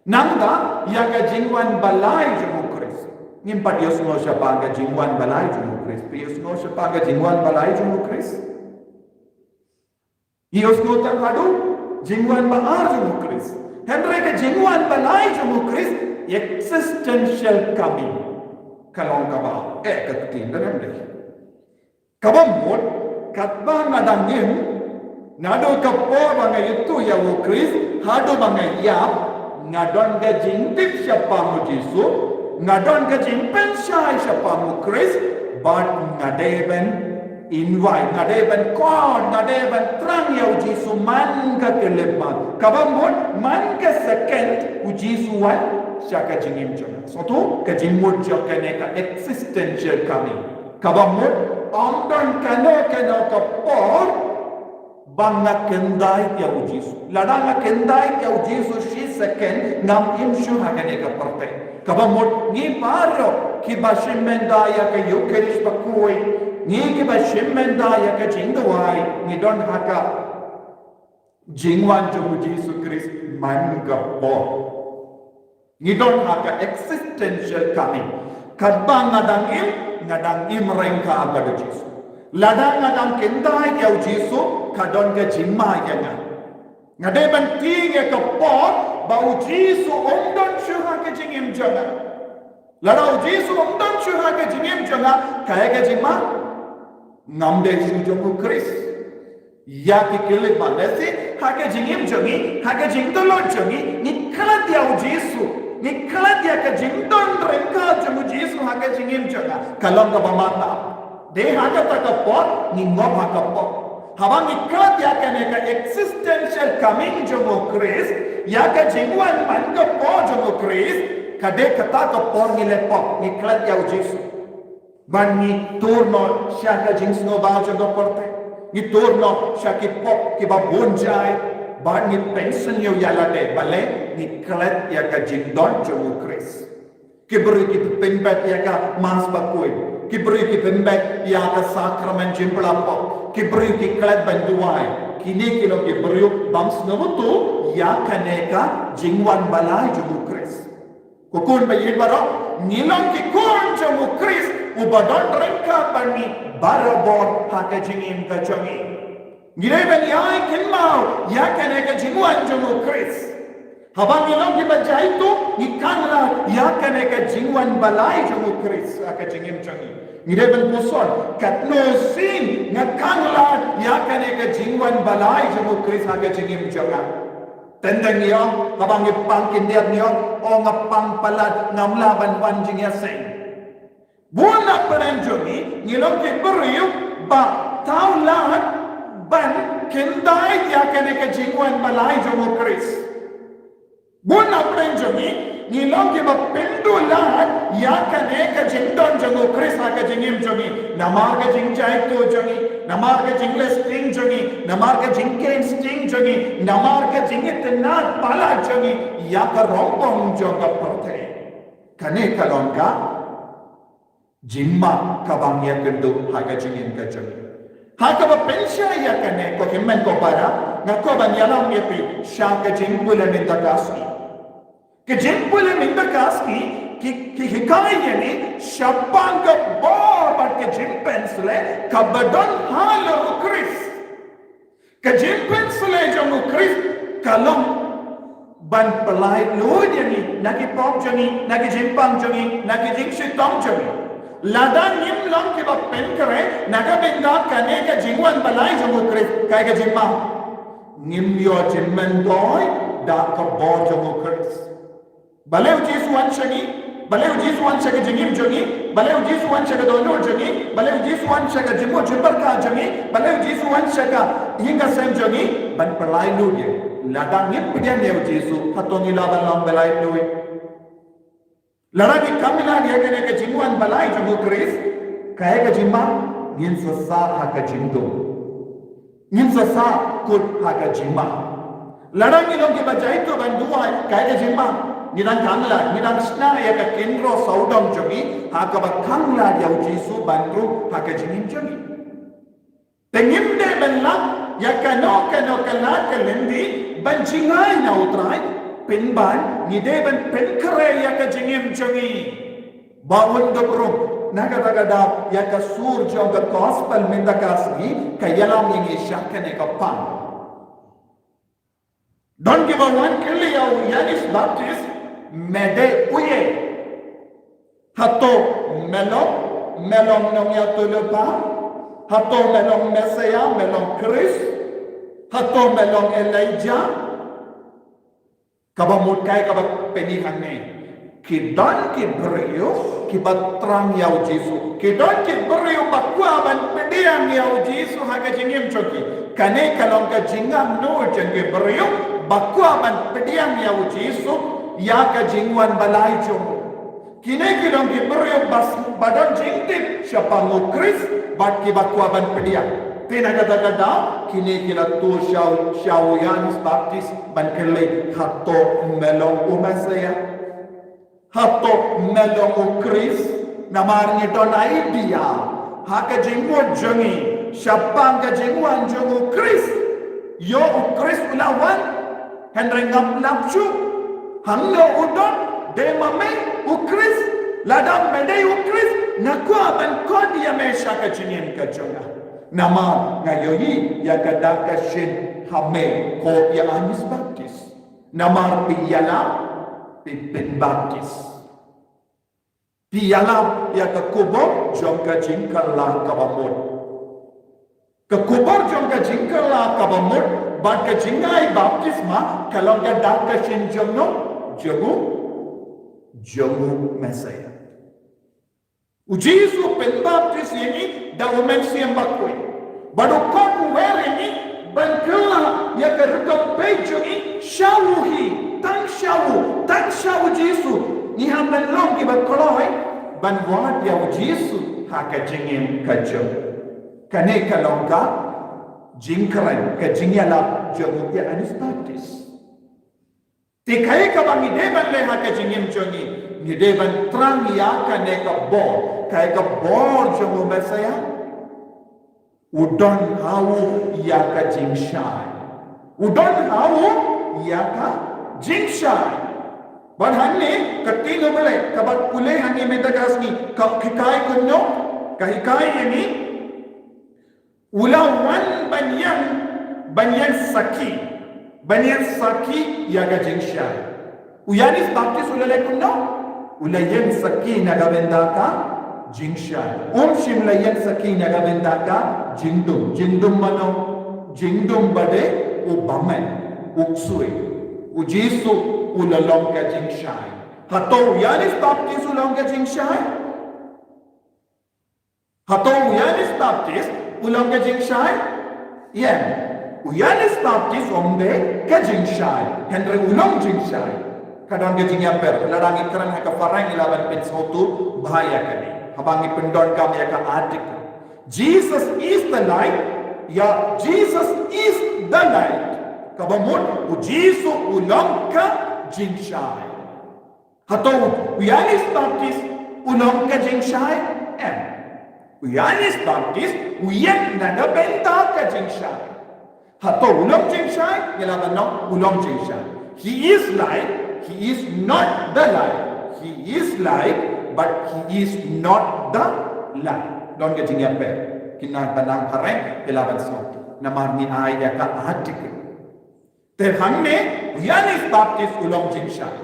Nangta ïa ka jingwan balai jong u Khrist. Ngim pat ïohsngew shaphang ka jingwan balai jong u Khrist. Phi ïohsngew shaphang ka jingwan balai jong u Khrist? Ïohsngew tang haduh jingwan ba ar jong u Khrist. Hynrei ka jingwan balai jong u Khrist, existential coming. Ka long kaba, eh, ka kti, da dang dei. Kaba mut, katba nga dang im, naduh ka por ba nga ïathuh ïa u Khrist, haduh ba nga ïap, nga don ka jingtip shaphang u Jisu, nga don ka jingpynshai shaphang u Khrist, bad nga dei ban invite, nga dei ban call, nga dei ban thrang ïa u Jisu man ka khyllipmat. Kaba mut, man ka second u Jisu wan sha ka jingim jong nga. Sngewthuh, ka jingmut jong kane ka existential coming. Kaba mut, ym don kano kano ka por ba nga khyndai ïa u Jisu. Lada nga khyndai ïa u Jisu shi second, ngam im shuh ha kane ka pyrthei. Kaba mut, ngi baroh kiba shim bynta ïa ka Eucharist bakhuid, ngi kiba shim bynta ïa ka jingduwai, ngi don ha ka jingwan jong u Jisu Khrist man ka por. Ngi don ha ka existential coming. Katba nga dang im, nga dang im ryngkat bad u Jisu. Lada nga dang khyndai ïa u Jisu, ka don ka jingma ïa nga. Nga dei ban tieng ïa ka por ba u Jisu um don shuh ha ka jingim jong nga. Lada u Jisu um don shuh ha ka jingim jong nga, kaei ka jingma? Ngam dei shuh jong u Khrist. Ïa ki khyllipmat, lehse ha ka jingim jong ngi, ha ka jingduh lut jong ngi, ngi klet ïa u Jisu, ngi klet ïa ka jingdon ryngkat jong u Jisu ha ka jingim jong nga. Ka long kaba mata. Dei ha kata ka por, ngi ngop ha ka por. Haba ngi klet ïa kane ka existential coming jong u Khrist, ïa ka jingwan man ka por jong u Khrist, ka dei kata ka por ngi leh pop, ngi klet ïa u Jisu. Ban ngi tur noh sha ka jingsngewbha jong ka pyrthei. Ngi tur noh sha ki pop kiba bun jai. Ban ngi pynsngew ïa lade, balei ngi klet ïa ka jingdon jong u Khrist. Ki briew ki pynbeit ïa ka Mass bakhuid. Ki briew ki pynbeit ïa ka sakramen jingpyllait pop. Ki briew ki klet ban duwai. Kine ki long ki briew bym sngewthuh ïa kane ka jingwan balai jong u Khrist. Ko khun ba ïeit baroh, ngi long ki khun jong u Khrist, uba don ryngkat bad ngi barabor ha ka jingim ka jong ngi. Ngi dei ban ïai kynmaw ïa kane ka jingwan jong u Khrist. Haba ngi long kiba jaituh, ngi khang lad ïa kane ka jingwan balai jong u Khrist ha ka jingim jong ngi. Ngi dei ban puson, katno sien nga khang lad ïa kane ka jingwan balai jong u Khrist ha ka jingim jong nga. Teng teng ngi ong, haba ngi pang khyndiat ngi ong, o nga pang palat, ngam lah ban wan jingïaseng. Bun na pdeng jong ngi, ngi long ki briew ba thaw lad ban khyndai ïa kane ka jingwan balai jong u Khrist. Bun na pdeng jong ngi, ngi long kiba pynduh lad ïa kane ka jingdon jong u Khrist ha ka jingim jong ngi. Namar ka jingjaituh jong ngi, namar ka jingleh sting jong ngi, namar ka jingkheiñ sting jong ngi, namar ka jingitynnad palat jong ngi ïa ka rangbah jong ka pyrthei. Kane ka long ka jingma kaba ngi ïakynduh ha ka jingim ka jong ngi. Ha kaba pynshai ïa kane, ko hynmen ko para, nga kwah ban ïalam ïa phi sha ka jingpule mynta ka sngi. Ka jingpule mynta ka sngi ki, ki hikai ïa ngi shaphang ka bor bad ka jingpynshlei kaba don halor u Khrist. Ka jingpynshlei jong u Khrist ka long ban pyllait luid ïa ngi na ki pop jong ngi, na ki jingpang jong ngi, na ki jingshitom jong ngi. Lada ngim long kiba pynkhreh na ka bynta kane ka jingwan balai jong u Khrist, kaei ka jingma? Ngim ïoh jingmyntoi da ka bor jong u Khrist. Balei u Jisu wan sha ngi, balei u Jisu wan sha ka jingim jong ngi, balei u Jisu wan sha ka dohnud jong ngi, balei u Jisu wan sha ka jingmut jingpyrkhat jong ngi, balei u Jisu wan sha ka ïing ka sem jong ngi, ban pyllait luid ïa ngi. Lada ngim pdiang ïa u Jisu, hato ngi lah ban long ba laitluid? Lada ngi kam ïa kane ka jingwan balai jong u Khrist, kaei ka jingma? Ngin sa sah ha ka jingdum. Ngin sa sah kut ha ka jingma. Lada ngi long kiba jaituh ban duwai, kaei ka jingma? Ngi dang khang lad, ngi dang shna ïa ka khynraw sawdong jong ngi ha kaba khang lad ïa u Jisu ban rung ha ka jingim jong ngi. Te ngim dei ban lap ïa kano kano ka lad ka lynti ban jngai na u Trai, pynban ngi dei ban pynkhreh ïa ka jingim jong ngi. Ba un dup rung, na kata ka daw ïa ka sur jong ka gospel mynta ka sngi ka ïalam ïa ngi sha kane ka pang. Don kiba wan kylli ïa u Ïanis Baptist, Me dei uei? Hato me long, me long nongïathuhlypa? Hato me long Messiah, me long Khrist? Hato me long Elijah? Kaba mut kaei kaba pynmih hangne. Ki don ki briew kiba thrang ïa u Jisu. Ki don ki briew ba kwah ban pdiang ïa u Jisu ha ka jingim jong ki. Kane ka long ka jingangnud jong ki briew ba kwah ban pdiang ïa u Jisu ïa ka jingwan balai jong u. Kine ki long ki briew ba don jingtip shaphang u Khrist bad kiba kwah ban pdiang. Te na kata ka daw kine ki la tur sha u, sha u Ïoannis Baptist ban kylli, hato me long u Messiah? Hato me long u Khrist? Namar ngi don idea ha ka jingmut jong ngi shaphang ka jingwan jong u Khrist. Ïoh u Khrist u la wan, hynrei ngam lap shuh. Hangno u don? Dei ma me u Khrist? Lada me dei u Khrist, nga kwah ban khot ïa me sha ka jingim ka jong nga. Namar nga ïohi ïa ka dak ka shin ha me, ko Ïoannis Baptist. Namar phi ïalap, phi pynbaptis. Phi ïalap ïa ka khubor jong ka jingkylla kaba mut. Ka khubor jong ka jingkylla kaba mut bad ka jingai baptisma ka long ka dak ka shin jong no, jong u, jong u Messiah. U Jisu u pynbaptis ïa ngi da u Mynsiem Bakhuid. Bad u khot u wer ïa ngi ban kylla ïa ka rukom peit jong ngi sha u hi, tang sha u, tang sha u Jisu. Ngi hap ban long kiba kloi ban wad ïa u Jisu ha ka jingim ka jong. Kane ka long ka jingkren, ka jingïalap jong u Ïoannis Baptist. Te kaei kaba ngi dei ban leh ha ka jingim jong ngi, ngi dei ban thrang ïa kane ka bor, kaei ka bor jong u Messiah. U don ha u ïa ka jingshai. U don ha u ïa ka jingshai. Bad hangne ka ktien U Blei kaba pule hangne mynta ka sngi ka hikai kumno, ka hikai ïa ngi. U la wan ban ïeng, ban ïeng sakhi, ban ïeng sakhi ïa ka jingshai. U Ïoannis Baptist u la leh kumno? U la ïeng sakhi na ka bynta ka jingshai. Um shym la ïeng sakhi na ka bynta ka jingdum. Jingdum mano? Jingdum ba dei u bymman, u ksuid. U Jisu u la long ka jingshai. Hato u Ïoannis Baptist u long ka jingshai? Hato u Ïoannis Baptist u long ka jingshai? Ïeng. U Ïoannis Baptist um dei ka jingshai, hynrei u long jingshai. Ka don ka jingïapher, lada ngi kren ha ka phareng ngi lah ban pynsngewthuh bha ïa kane. Haba ngi pyndonkam ïa ka article. Jesus is the light, ïa, Jesus is the light. Kaba mut u Jisu u long ka jingshai. Hato u Ïoannis Baptist u long ka jingshai? Em. U Ïoannis Baptist u ïeng na ka bynta ka jingshai. Hato u long jingshai? Ngi lah ban ong u long jingshai. He is light, he is not the light. He is light, but he is not the light. Don ka jingïapher. Ki nang ba nang phareng, ngi lah ban sngewthuh. Namar ngi ai ïa ka article. Te hangne, u Ïoannis Baptist u long jingshai.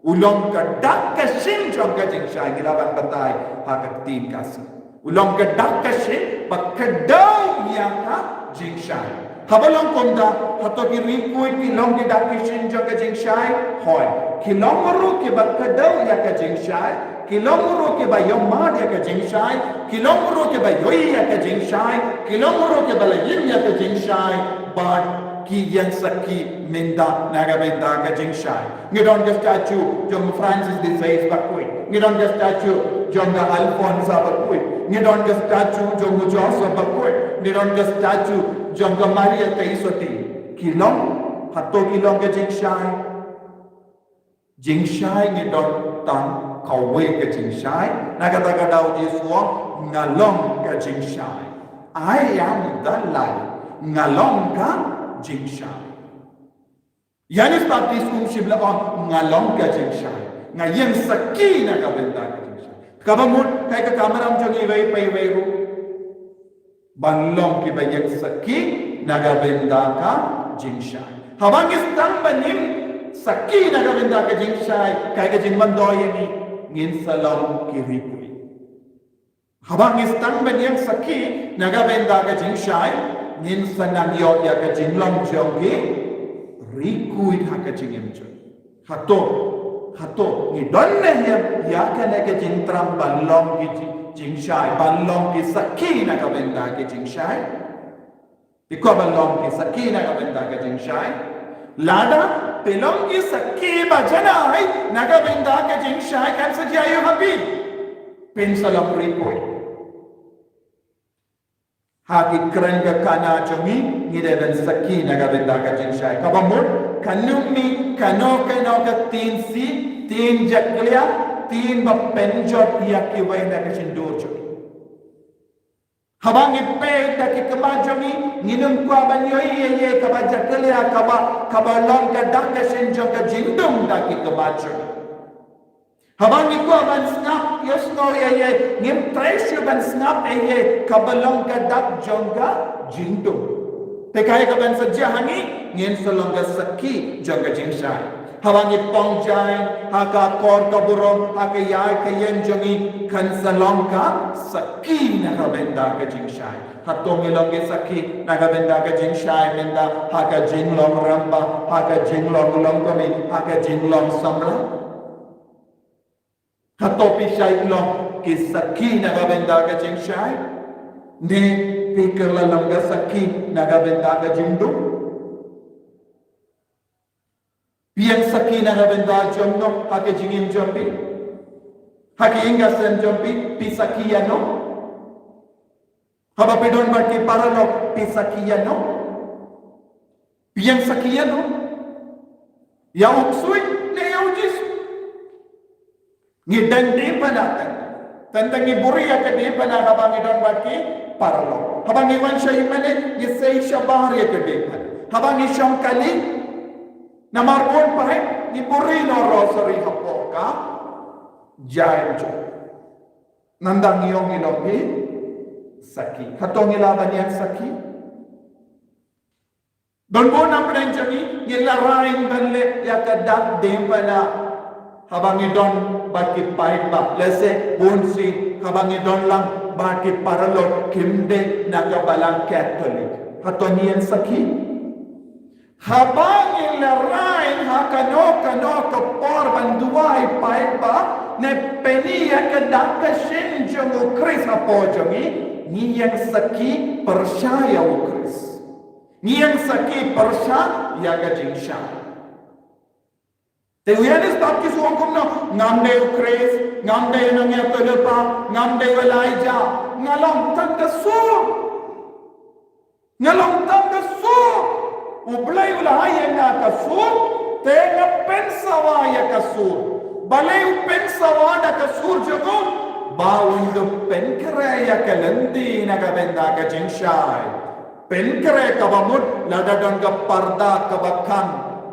U long ka dak ka shin jong ka jingshai, ngi lah ban batai ha ka ktien Khasi. U long ka dak ka shin ba kdew ïa ka jingshai. Haba long kumta, hato ki riewkhuid ki long ki dak ki shin jong ka jingshai? Hooid. Ki long ruh kiba kdew ïa ka jingshai. Ki long ruh kiba ïohmad ïa ka jingshai, ki long ruh kiba ïohi ïa ka jingshai, ki long ruh kiba la im ïa ka jingshai, bad ki ïeng sakhi mynta na ka bynta ka jingshai. Ngi don ka statue jong Francis de Sales bakhuid. Ngi don ka statue jong ka Alfonsa bakhuid. Ngi don ka statue jong Joseph bakhuid. Ngi don ka statue jong ka Maria Theisotti. Ki long, hato ki long ka jingshai? Jingshai ngi don tang kawei ka jingshai. Na kata ka daw Jisu u ong, nga long ka jingshai. I am the light. Nga long ka jingshai. Ïoannis Baptist um shym la ong, nga long ka jingshai. Nga ïeng sakhi na ka bynta ka jingshai. Kaba mut, kaei ka kamram jong ngi iwei pa iwei ruh? Ban long kiba ïeng sakhi na ka bynta ka jingshai. Haba ngi sdang ban im sakhi na ka bynta ka jingshai, ka ka jingmyntoi ïa ngi, ngin sa long ki rikui. Haba ngi sdang ban ïeng sakhi na ka bynta ka jingshai, ngin sa nang ïoh ïa ka jinglong jong ki rikui ha ka jingim jong ngi. Hato, hato ngi don ne em ïa kane ka jingthrang ban long ki ji-, jingshai, ban long ki sakhi na ka bynta ka jingshai? Phi kwah ban long ki sakhi na ka bynta ka jingshai? Lada phi long ki sakhi ba janai na ka bynta ka jingshai, kan sa jia aïu ha phi? Phin sa long rikui. Ha ki kren ka Kana jong ngi, ngi dei ban sakhi na ka bynta ka jingshai. Kaba mut, kan ym mih kano kano ka ktien sih, ktien jakhlia, ktien ba pynjot ïa kiwei na ka shyntur jong ngi. Haba ngi peit da ki khmat jong ngi, ngin ym kwah ban ïohi ïa ïa kaba jakhlia, kaba, kaba long ka dak ka shin jong ka jingdum da ki khmat jong ngi. Haba ngi kwah ban sngap ïa sngew ïa ïa, ngim treh shuh ban sngap ïa ïa kaba long ka dak jong ka jingdum. Te kaei kaban sa jia ha ngi? Ngin sa long ka sakhi jong ka jingshai. Haba ngi pynjah ha ka kor ka burom, ha ka ïaid ka ïeng jong ngi, kan sa long ka sakhi na ka bynta ka jingshai. Hato ngi long ki sakhi na ka bynta ka jingshai mynta ha ka jinglong rangbah, ha ka jinglong longkmie, ha ka jinglong samla? Hato phi shait long ki sakhi na ka bynta ka jingshai? Ne phi kylla long ka sakhi na ka bynta ka jingdum? Phi ïeng sakhi na ka bynta jong no ha ka jingim jong phi? Ha ka ïing ka sem jong phi, phi sakhi ïa no? Haba phi don bad ki paralok, phi sakhi ïa no? Phi ïeng sakhi ïa no? Ïa u ksuid ne ïa u Jisu? Ngi dang diengphna, tang tang ngi buhrieh ïa ka diengphna haba ngi don bad ki paralok. Haba ngi wan sha ïingmane, ngi sei shabar ïa ka diengphna. Haba ngi shong kali, namar bun pyrthei, ngi buhrieh noh rosary hapoh ka jain jong. Nangta ngi ong ngi long ki sakhi. Hato ngi lah ban ïeng sakhi? Don bun na pdeng jong ngi, ngi la rai ban leh ïa ka dak diengphna haba ngi don bad ki paidbah. Lehse bun sien haba ngi don lang bad ki paralok kim dei na ka balang Katholik. Hato ngi ïeng sakhi? Haba ngi la rai ha kano kano ka por ban duwai paidbah ne pyni ïa ka dak ka shin jong u Khrist hapoh jong ngi, ngi ïeng sakhi pyrshah ïa u Khrist. Ngi ïeng sakhi pyrshah ïa ka jingshai. Te u Ïoannis Baptist u ong kumno? Ngam dei u Khrist, ngam dei u nongïathuhlypa, ngam dei u Elijah, nga long tang ka sur. Nga long tang ka sur. U Blei u la ai ïa nga ka sur, te nga pynsawa ïa ka sur. Balei u pynsawa da ka sur jong u? Ba un da pynkhreh ïa ka lynti na ka bynta ka jingshai. Pynkhreh kaba mut lada don ka parda kaba khang,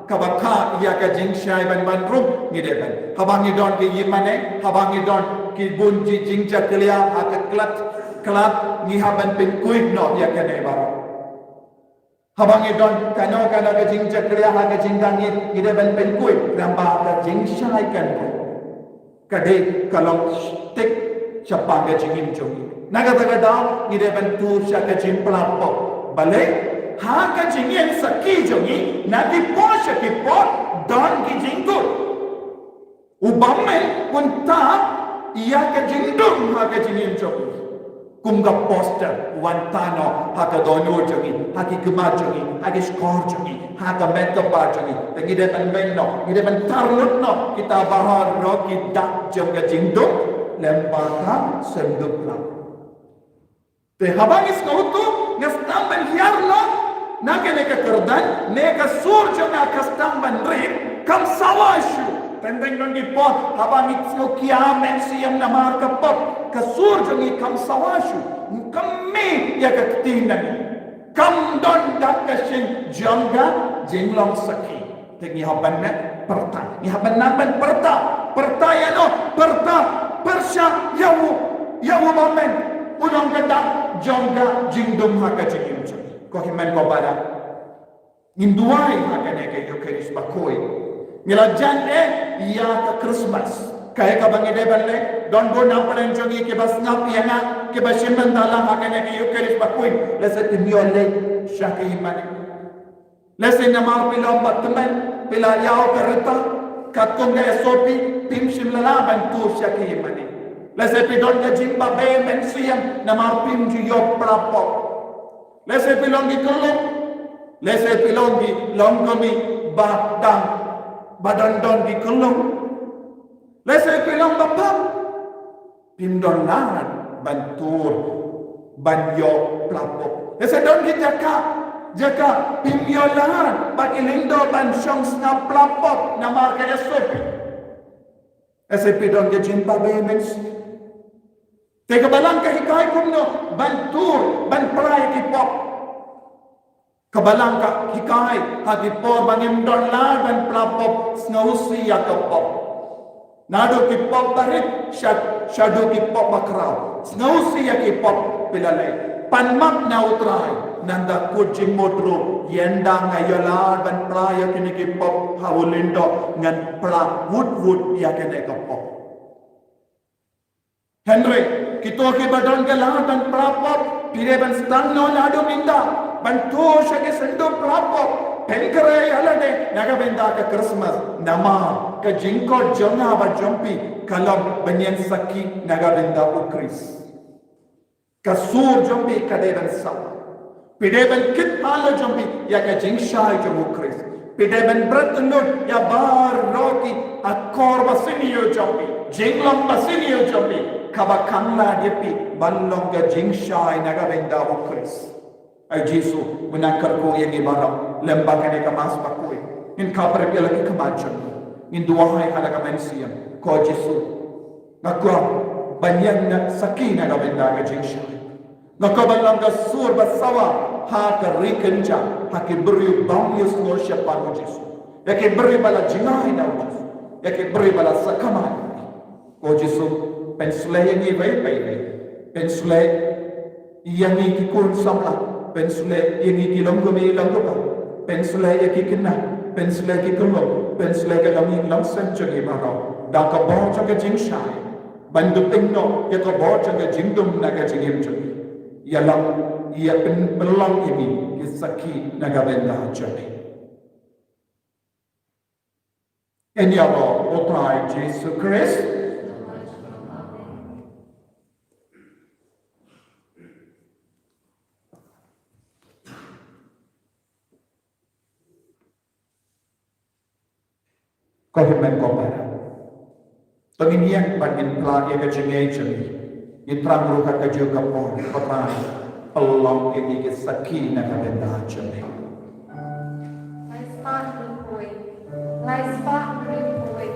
kaba khah ïa ka jingshai ban ban rung, ngi dei ban. Haba ngi don ki ïingmane, haba ngi don ki bun ki jingjakhlia ha ka khlad, khlad, ngi hap ban pynkuid noh ïa kane baroh. Haba ngi don kano kano ka jingjakhlia ha ka jingdang ngi, ngi dei ban pynkuid, namar ka jingshai kan rung. Ka dei ka long stick shaphang ka jingim jong ngi. Na kata ka daw ngi dei ban tur sha ka jingpynlap pop. Balei? Ha ka jingïeng sakhi jong ngi, na ki por sha ki por don ki jingkut. U bymman un tap ïa ka jingdum ha ka jingim jong ngi. Kum ka poster, wan tap noh ha ka dohnud jong ngi, ha ki khmat jong ngi, ha ki shkor jong ngi, ha ka met ka ba jong ngi. Te ngi dei ban beiñ noh, ngi dei ban tar lut noh kita baroh ki dak jong ka jingdum lem bad ka synduk lang. Te haba ngi sngewthuh, nga sdang ban hiar noh na kane ka kyrdan, ne ka sur jong nga ka sdang ban rit, kam sawa shuh. Teng teng don ki por haba ngi sngew kiam mynsiem namar ka pop, ka sur jong ngi kam sawa shuh. Kam mih ïa ka ktien jong ngi. Kam don dak ka shin jong ka jinglong sakhi. Te ngi hap ban pyrta, ngi hap ban nang ban pyrta. Pyrta ïano? Pyrta pyrshah ïa u, ïa u bymman, u nongkyndit jong ka jingdum ha ka jingim jong ngi. Ko hynmen ko para, ngin duwai ha kane ka Ïukharist bakhuid. Ngi la jan eh ïa ka Christmas. Kaei kaba ngi dei ban leh? Don bun na pdeng jong ngi kiba sngap ïa nga, kiba shim bynta lang ha kane ka Eucharist bakhuid. Lehse phim ïoh leit sha ka ïingmane. Lehse namar phi long ba tymmen, phi la ïaw ka rta katkum ka S O P, phim shym la lah ban tur sha ka ïingmane. Lehse phi don ka jingbabe mynsiem namar phim ju ïoh pra pop. Lehse phi long ki khyllung, lehse phi long ki longkmie ba dang, ba don don ki khyllung. Lehse phi long ba pang, phim don lad ban tur, ban ïoh pra pop. Lehse don ki jaka, jaka phim ïoh lad ba ki lyngdoh ban shong sngap pra pop namar ka S O P. Lehse phi don ka jingbabe mynsiem. Te ka Balang ka hikai kumno ban tur, ban pra ïa ki pop. Ka Balang ka hikai ha ki por ba ngim don lad ban pra pop, sngewsih ïa ka pop. Naduh ki pop barit sha, shaduh ki pop bakhraw, sngewsih ïa ki pop phi la leh. Pan map na U Trai, nangta kut jingmut ruh, ynda nga ïoh lad ban pra ïa kine ki pop ha u lyngdoh, ngan pra wut wut ïa kine ki pop. Hynrei kito kiba don ka lad ban pra pop, phi dei ban sdang noh naduh mynta ban tur sha ki syndu pra pop. Pynkhreh ïa lade na ka bynta ka Christmas, namar ka jingkhot jong nga bad jong phi ka long ban ïeng sakhi na ka bynta U Khrist. Ka sur jong phi ka dei ban sawa. Phi dei ban kit halor jong phi ïa ka jingshai jong U Khrist. Phi dei ban bret lut ïa baroh ki akor ba sniew jong phi, jinglong ba sniew jong phi, kaba khang lad ïa phi ban long ka jingshai na ka bynta U Khrist. Ai Jisu, u nang kyrkhu ïa ngi baroh lem bad kane ka Mass bakhuid. Ngin khapbriew ïa la ki khmat jong ngi, ngin duwai ha la ka mynsiem. Ko Jisu, nga kwah ban ïeng sakhi na ka bynta ka jingshai. Nga kwah ban long ka sur ba sawa ha ka ri kynja, ha ki briew ba ym ïohsngew shaphang U Jisu, ïa ki briew ba la jngai na U Jisu, ïa ki briew ba la sakhi ma. Ko Jisu, pynshlei ïa ngi beit beit beit. Pynshlei ïa ngi ki khun samla, pynshlei ïa ngi ki longkmie longkpa, pynshlei ïa ki khynnah, pynshlei ki khyllung, pynshlei ka longïing longsem jong ngi baroh da ka bor jong ka jingshai. Ban dup ïa ka bor jong ka jingdum na ka jingim jong ngi. Ïalam, ïa pyn-, pynlong ïa ngi ki sakhi na ka bynta jong me. Ïa ngi ïa U Trai Jisu Khrist. Ko hynmen ko para, to ngin ïeng bad ngin phla ïa ka jingngeit jong ngi. Ngin thrang ruh ha kajuh ka por, ko Trai, pynlong ïa ngi ki sakhi na ka bynta jong me. Lai spah hynriew phew wei. Lai spah hynriew phew wei.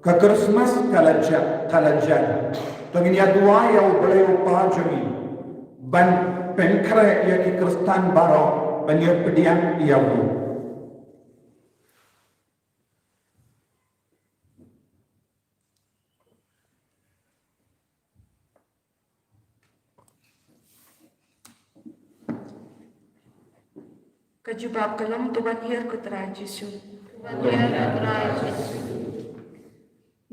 Ka Krismas ka la jia, ka la jia. To ngin ïa duwai ïa U Blei U Kpa jong ngi ban pynkhreh ïa ki Khristan baroh ban ïa pdiang ïa u. Ka jubab ka long, to wan hiar ko Trai Jisu. To wan hiar ko Trai Jisu.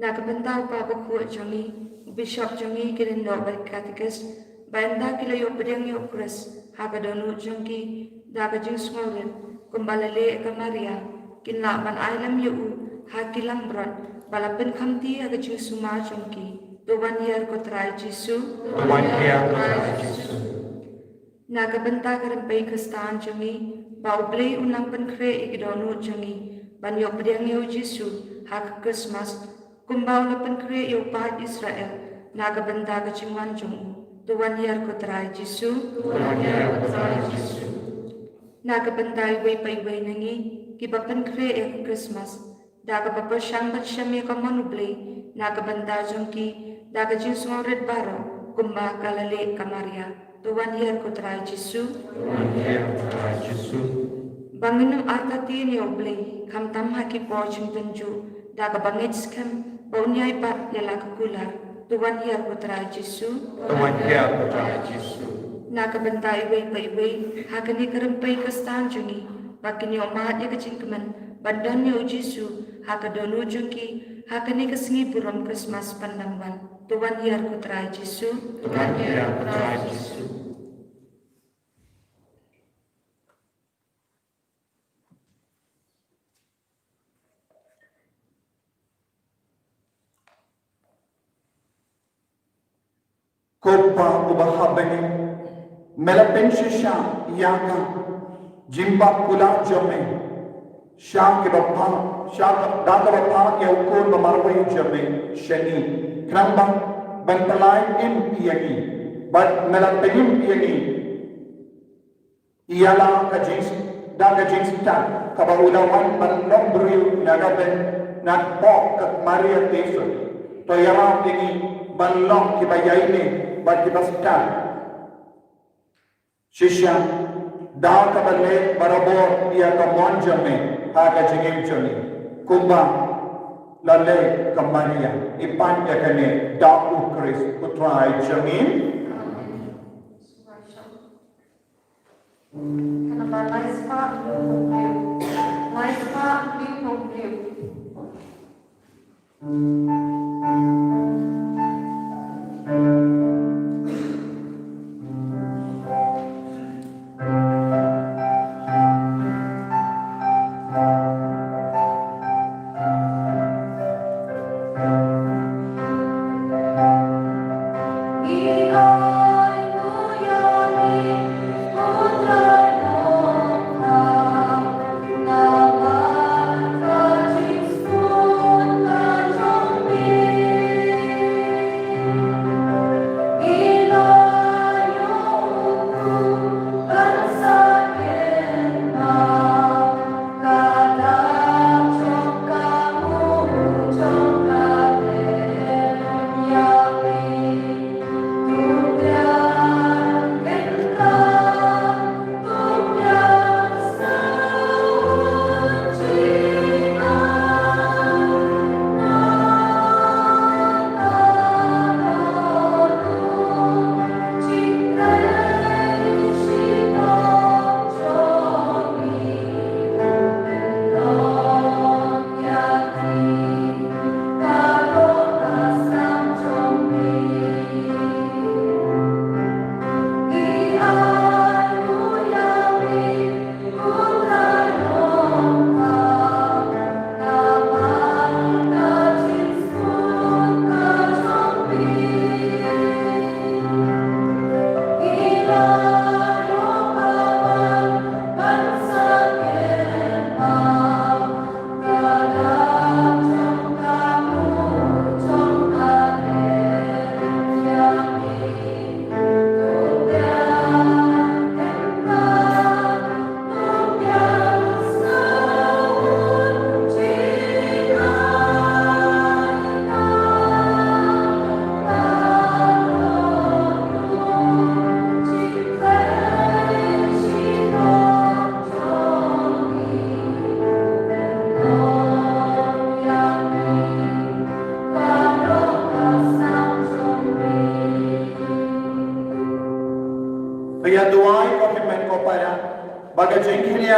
Na ka bynta u Papa Bakhuid jong ngi, u Bishop jong ngi, ki lyngdoh bad ki katikist, ba ynda ki la ïoh pdiang ïa u Khrist ha ka dohnud jong ki da ka jingsngewrit, kumba la leh ka Maria, kin lah ban ai lem ïa u ha ki langbrot ba la pynkhamti ha ka jingsumar jong ki. To wan hiar ko Trai Jisu. To wan hiar ko Trai Jisu. Na ka bynta ka rympei Khristan jong ngi, ba U Blei un nang pynkhreh ïa ki dohnud jong ngi ban ïoh pdiang ïa u Jisu ha ka Krismas, kumba u la pynkhreh ïa u paid Israel na ka bynta ka jingwan jong u. To wan hiar ko Trai Jisu. To wan hiar ko Trai Jisu. Na ka bynta iwei pa iwei na ngi kiba pynkhreh ïa ka Krismas, da kaba pyrshang ban shem ïa ka mon U Blei na ka bynta jong ki da ka jingsngewrit baroh, kumba ka la leh ka Maria. To wan hiar ko Trai Jisu. To wan hiar ko Trai Jisu. Ba ngin ym artatien ïa U Blei khamtam ha ki por jingtynjuh, da kaba ngeit skhem ba un ïai bat ïa la ka kular. To wan hiar ko Trai Jisu. To wan hiar ko Trai Jisu. Na ka bynta iwei pa iwei ha kane ka rympei Khristan jong ngi, ba kin ïoh mad ïa ka jingkmen ban don ïa u Jisu ha ka dohnud jong ki ha kane ka sngi burom Krismas pyndang wan. To wan hiar ko Trai Jisu. To wan hiar ko Trai Jisu. Ko Kpa uba ha bneng, me la pynshisha ïa ka jingbakula jong me sha kaba phah, sha ka, da kaba phah ïa u Khun ba marwei jong me sha ngi, khnang ba ban pyllait im ïa ngi bad me la pynim ïa ngi ïa la ka jing, da ka jingstad kaba u la wan ban long briew na ka bynta na ka pop ka Maria Theisotti. To ïarap ïa ngi ban long kiba ïaineh bad kiba stad. Shisha da kaba leh barabor ïa ka mon jong me ha ka jingim jong ngi, kumba la leh ka Maria. I pan ïa kane da u Khrist u Trai jong ngi. Ka namba lai spah hynñiew phew hynñiew. Lai spah hynñiew phew hynñiew.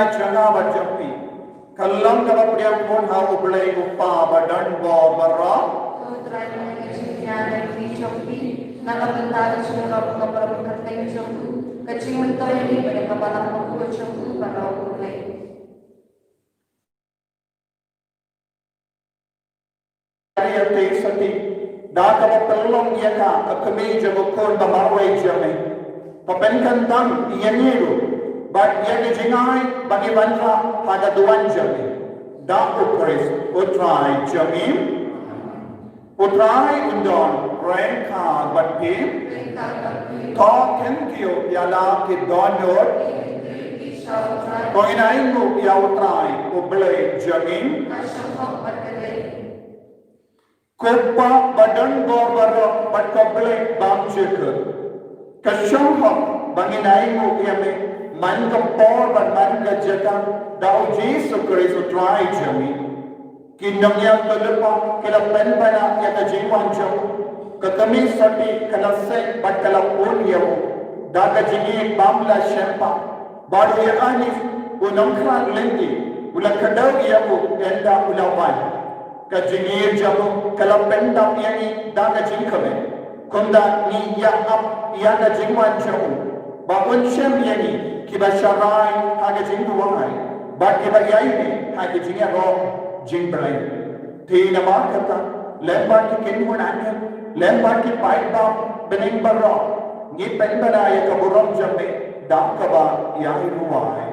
Jong nga bad jong phi ka long kaba pdiang bun ha U Blei U Kpa ba don bor baroh. To Trai, na ka jingïaid jong phi, na ka bynta ka jingïarap ka para kyrteng jong u, ka jingmyntoi ïa ngi bad ïa ka balang bakhuid jong u baroh, U Blei. Ïa te sati da kaba pynlong ïa ka, ka kmie jong u khun ba marwei jong me, ba pynkyntang ïa ngi ruh bad ïa ka jingai ba ngi wanrah ha ka duwan jong me. Da U Khrist U Trai jong ngi. U Trai un don ryngkat bad phi. To khyndiat ïa la ki dohnud. To ngin ainguh ïa U Trai U Blei jong ngi. Ko Pa ba don bor baroh bad ko Blei bymjukut, ka shong hok ba ngin ainguh ïa me man ka por bad man ka jaka, da U Jisu Khrist U Trai jong ngi. Ki nongïathuhlypa ki la pynbna ïa ka jingwan jong u. Ka kmie sati ka la seng bad ka la pun ïa u da ka jingïeit bym la shemphang. Bad u Ïoannis u nongkhrang lynti u la kdew ïa u ynda u la wan. Ka jingïeit jong u ka la pyndap ïa ngi da ka jingkmen. Kumta ngi ïa ap ïa ka jingwan jong u ba un shem ïa ngi kiba sharai ha ka jingduwai bad kiba ïaineh ha ka jingïaroh jingblei. Te namar kata, lem bad ki kynhun angel, lem bad ki paidbah bneng baroh, ngi pynbna ïa ka burom jong me da kaba ïai duwai.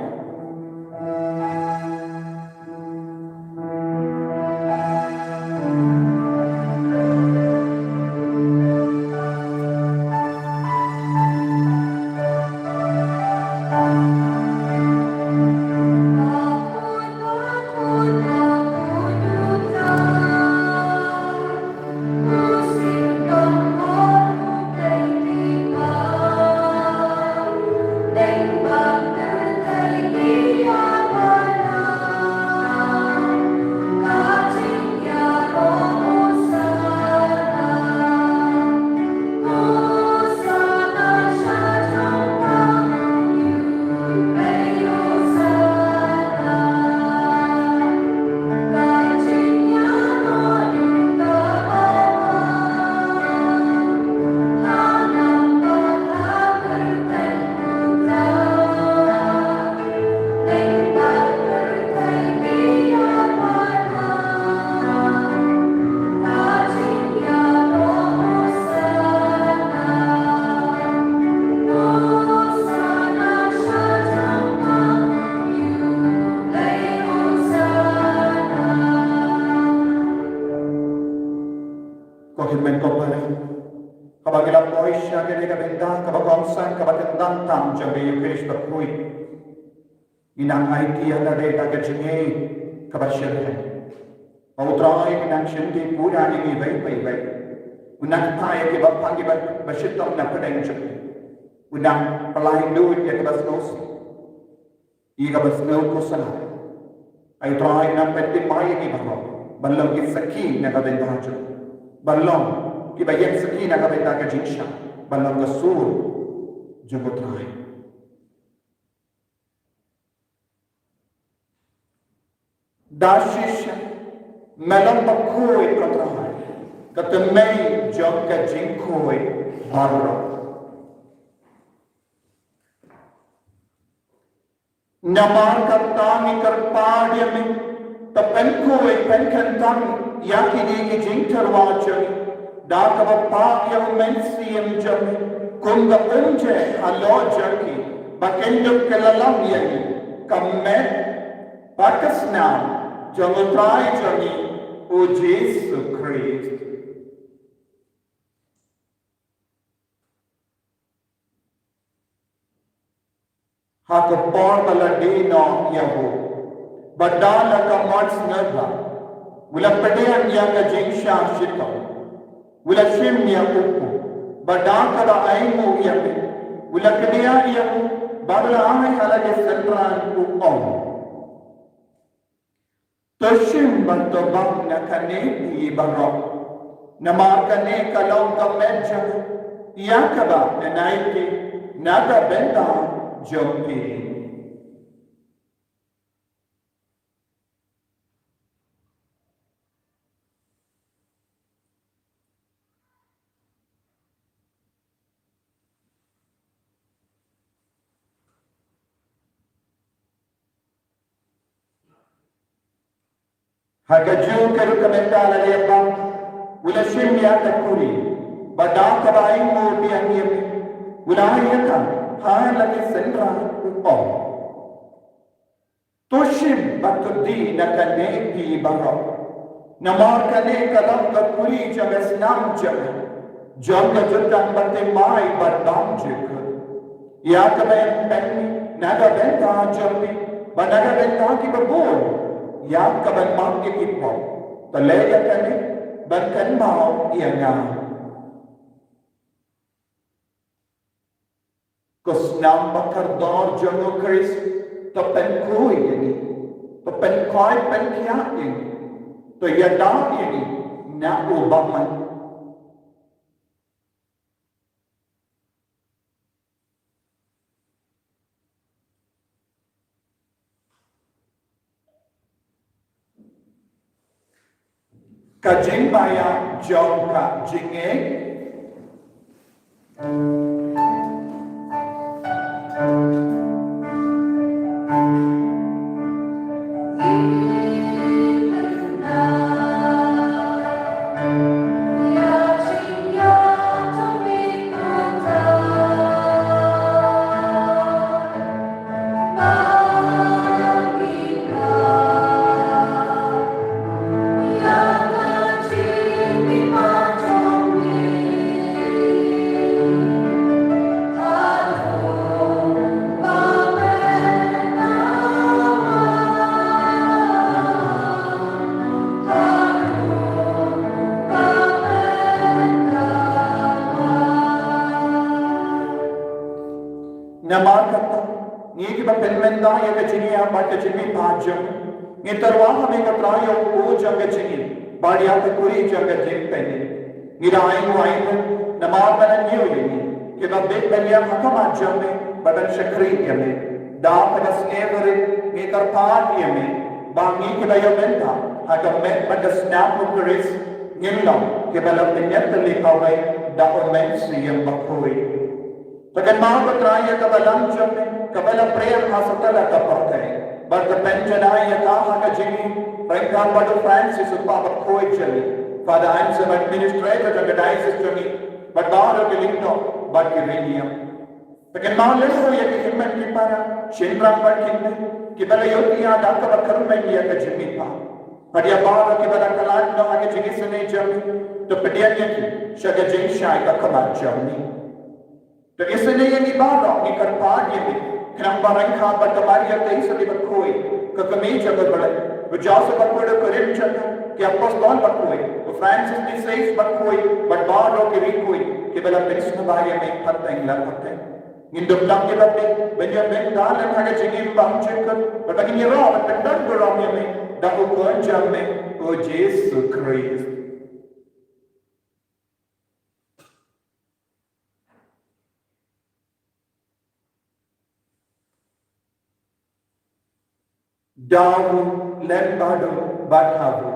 Ko hynmen ko para, haba ngi la poi sha kane ka bynta kaba kongsan kaba kyntang tam jong ka Eukharist bakhuid, ngi nang aiti ïa lade da ka jingïeit kaba shyrkhei. Ba U Trai un nang shim te pura ïa ngi iwei pa iwei. Un nang kyntait ïa kiba pang, kiba, ba shitom na pdeng jong ngi. Un nang pynlait lut ïa kiba sngewsih, ïa kaba sngew khuslai. Ai U Trai un nang pyntip mai ïa ngi baroh ban long ki sakhi na ka bynta jong u, ban long kiba ïeng sakhi na ka bynta ka jingshah, ban long ka sur jong U Trai. Da shisha me long bakhuid, ko Trai, ka tymmen jong ka jingkhuid baroh. Namar kata ngi kyrpad ïa me, to pynkhuid pynkyntang ïa kine ki jingtyrwa jong ngi da kaba pah ïa U Mynsiem jong me, kum ka umjai halor jong ki, ba kin dup kylla lam ïa ngi ka met bad ka snam jong U Trai jong ngi U Jisu Khrist. Ha ka por ba la die noh ïa u, bad da la ka mon sngewbha u la pdiang ïa ka jingshah shitom, u la shim ïa u kup, bad da kaba ainguh ïa me u la kdiah ïa u, bad u la ai ha la ki synran, u ong: To shim bad to bam na kane phi baroh, namar kane ka long ka met jong nga, ïa kaba ngan aiti na ka bynta jong phi. Ha kajuh ka rukom mynta la leh ba u la shim ïa ka kuri, bad da kaba ainguh biang ïa me, u la ai ïa ka ha la ki synran u ong: To shim bad to die na kane phi baroh. Namar kane ka long ka kuri jong ka snam jong nga, jong ka jutang bathymmai bad bymjukut, ïa kaba ym pynmih na ka bynta jong phi bad na ka bynta kiba bun, ïa kaban map ïa ki pop. To leh ïa kane ban kynmaw ïa nga. Ko snam ba kordor jong u Khrist, to pynkhuid ïa ngi, to pynkhuid pynkhiah ïa ngi, to ïada ïa ngi na u bymman. Ka jingbaïa jong ka jingngeit. Namar kata, ngi kiba pynmynta ïa ka jingïap bad ka jingmihpat jong ngi, ngi tyrwa ha me ko Trai ïa u jong ka jingim bad ïa ka kuri jong ka jingpynim. Ngi da ainguh ainguh namar ba la ñiew ïa ngi kiba bit ban ïap ha khmat jong me bad ban shakri ïa me. Da kaba sngewrit ngi kyrpad ïa me ba ngi kiba ïoh bynta ha ka met bad ka snam u Khrist ngin long kiba la pynïap tylli kawei da u Mynsiem Bakhuid. Te kynmaw ko Trai ïa ka balang jong me kaba la pyrshang ha satlak ka pyrthei bad ka pynjanai ïa ka ha ka jingim ryngkat bad u Francis u Pop bakhuid jong ngi, Father Anselm administrator jong ka diocese jong ngi, bad baroh ki lyngdoh bad ki riewniam. Te kynmaw lyngngoh ïa ki hynmen ki para, shynrang bad kynthei kiba la ïohthiah da kaba kyrmen ïa ka jingmihpat. Bad ïa baroh kiba la kylla noh ha ka jingisynei jong me, to pdiang ïa ki sha ka jingshai ka khmat jong me. To isynei ïa ngi baroh, ngi kyrpad ïa me, khnang ba ryngkat bad ka Maria Theisotti bakhuid, ka kmie jong U Blei, u Joseph bakhuid u kurim jong nga, ki apostol bakhuid, u Francis de Sales bakhuid, bad baroh ki riewkhuid kiba la pynsngewbha ïa me pateng la pateng. Ngin dup tang kiba bit ban ïoh bynta lem ha ka jingim bymjukut, bad ba ngin ïaroh ban pyndonburom ïa me da u Khun jong me, u Jisu Khrist. Da u lem bad u bad ha u,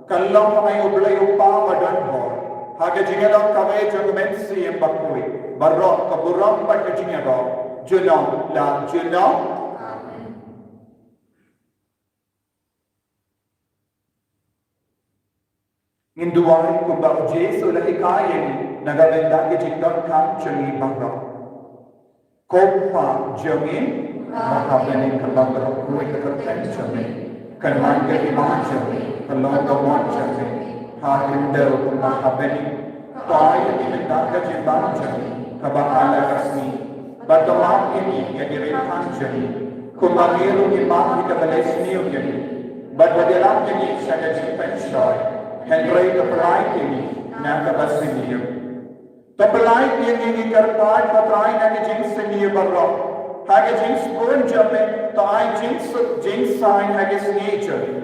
ka long ha U Blei U Kpa badonbor, ha ka jingïaroh kawei jong U Mynsiem Bakhuid, baroh ka burom bad ka jingïaroh junom la junom. Amen. Ngin duwai kumba U Jisu u la hikai ïa ngi na ka bynta ki jingdonkam jong ngi baroh. Ko Kpa jong ngi ba ha bneng, ka long baroh kawei ka kyrteng jong me, kan wan ka hima jong me, kan long ka mon jong me ha khyndew kumba ha bneng. To ai ïa ngi mynta ka jingbam jong ngi kaba ha la ka sngi, bad to map ïa ngi ïa ki riewkhuid jong ngi, kumba ngi ruh ngi map ïa kiba leh sniew ïa ngi. Bad wat ïalam ïa ngi sha ka jingpynshoi, hynrei to pyllait ïa ngi na kaba sniew. To pyllait ïa ngi, ngi kyrpad ko Trai, na ka jingsniew baroh, ha ka jingsbun jong me to ai jingsuk jingsaiñ ha ka sngi jong ngi.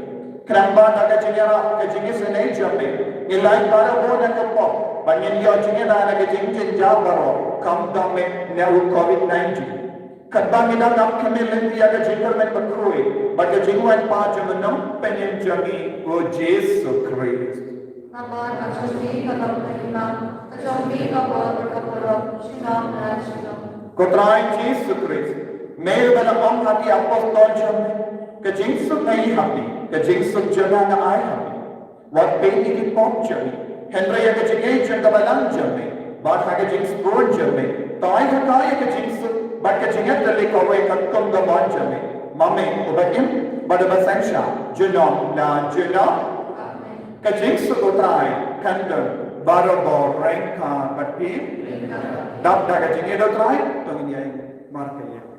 Khnang ba da ka jingïarap ka jingisynei jong me, ngin lait barabor na ka pop bad ngin ïoh jingïada na ka jingjynjar baroh, khamtam eh na u Covid nineteen. Katba ngi dang ap khmih lynti ïa ka jingkyrmen bakhuid bad ka jingwan pat jong U Nongpynim jong ngi, U Jisu Khrist. Namar ka jong me ka long ka hima, ka jong me ka bor bad ka burom junom la junom. Ko Trai Jisu Khrist, me ba la ong ha ki apostol jong me, ka jingsuk nga ai ha phi, Ka jingsuk jong nga nga ai ha me. Wat peit ïa ki pop jong me, hynrei ïa ka jingïeit jong ka balang jong me bad ha ka jingsbun jong me. To ai ha ka ïa ka jingsuk bad ka jingïatylli kawei katkum ka mon jong me. Ma me uba im bad uba synshar junom la junom. Ka jingsuk U Trai kan don barabor ryngkat bad phi. Dap da ka jingïeit U Trai to ngin ïa ïeng markylliang.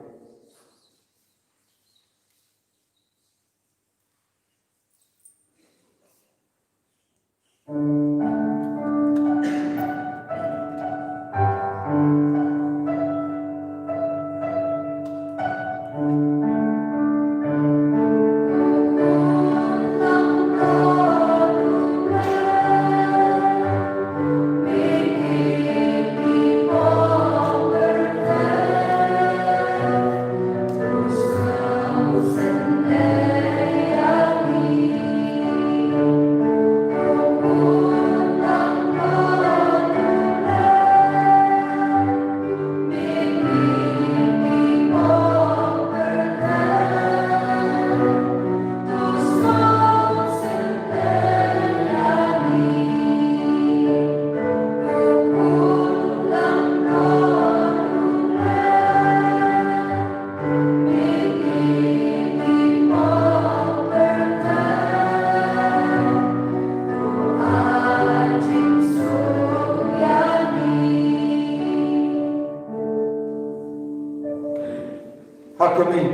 Ha khmih,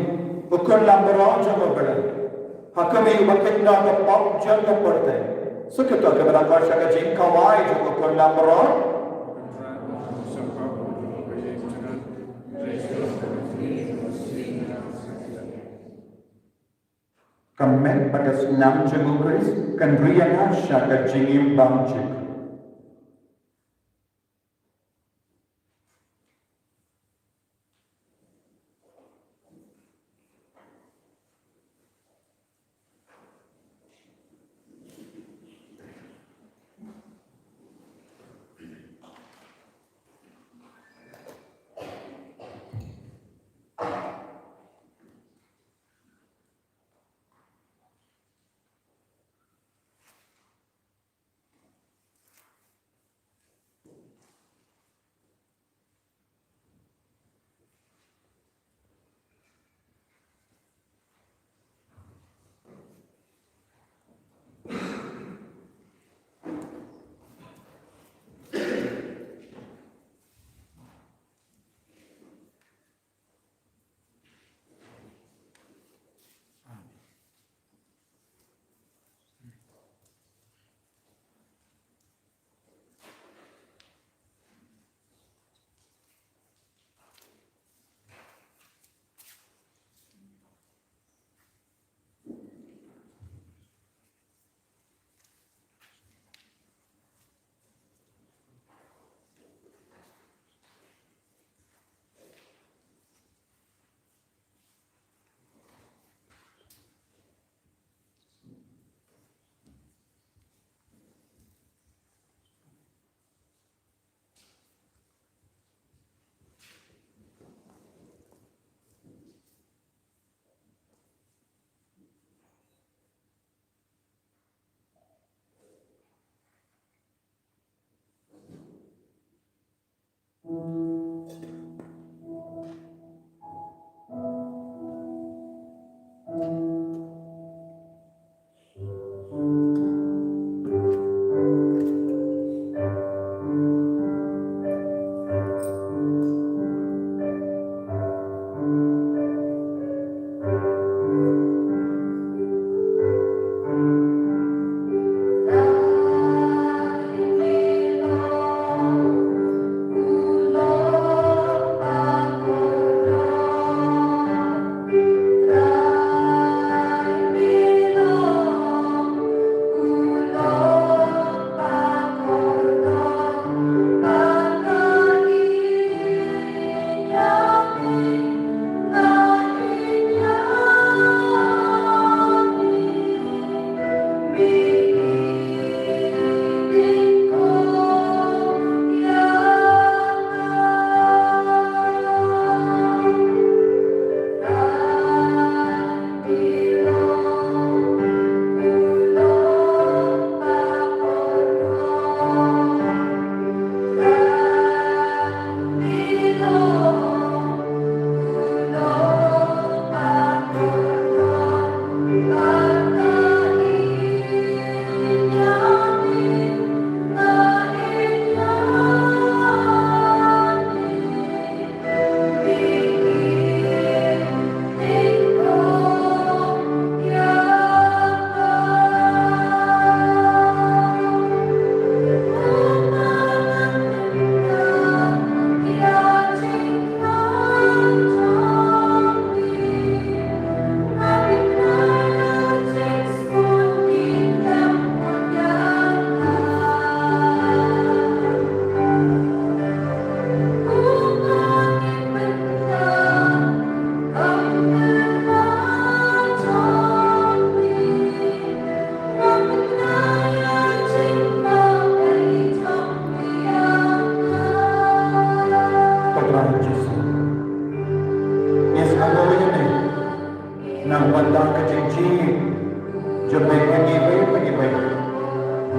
u khun langbrot jong U Blei. Ha khmih, uba kynnoh ka pop jong ka pyrthei. Sa kata kaba dang kor sha ka jingkhawai jong u khun langbrot. Ka met bad ka snam jong U Khrist kan ri ïa nga sha ka jingim bymjukut.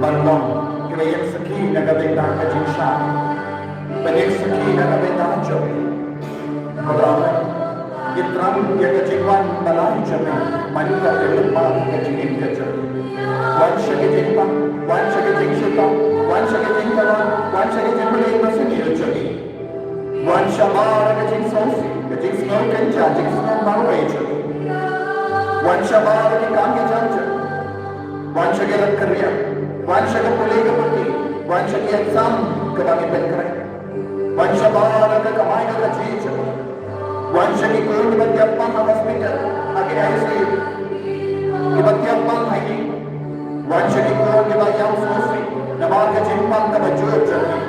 Ban long kiba ïeng sakhi na ka bynta ka jingshai, ban ïeng sakhi na ka bynta jong ki. Ba ngi thrang ïa ka jingwan ba la jong me, man ka te lut ma ka jingim ka jong ki. Wan sha ka jingpang, wan sha ka jingshitom, wan sha ka jingkyrpad, wan sha ka jingpynlong ba sngewthuh jong ki. Wan shabar ka jingsngewsih, ka jingsngew kynja, jingsngew marwei jong ki. Wan shabar ki kam ki jam jong ki. Wan sha ki lad career, wan sha ka pule ka puthi, wan sha ki exam kaba ngi pynkhreh. Wan shabar ka kamai ka kajih jong ki. Wan sha ki khun kiba thiah pang ha hospital, ha ki I C U, kiba thiah pang ha ki. Wan sha ki khun kiba ïam sngewsih namar ka jingpang kaba jur jong ki.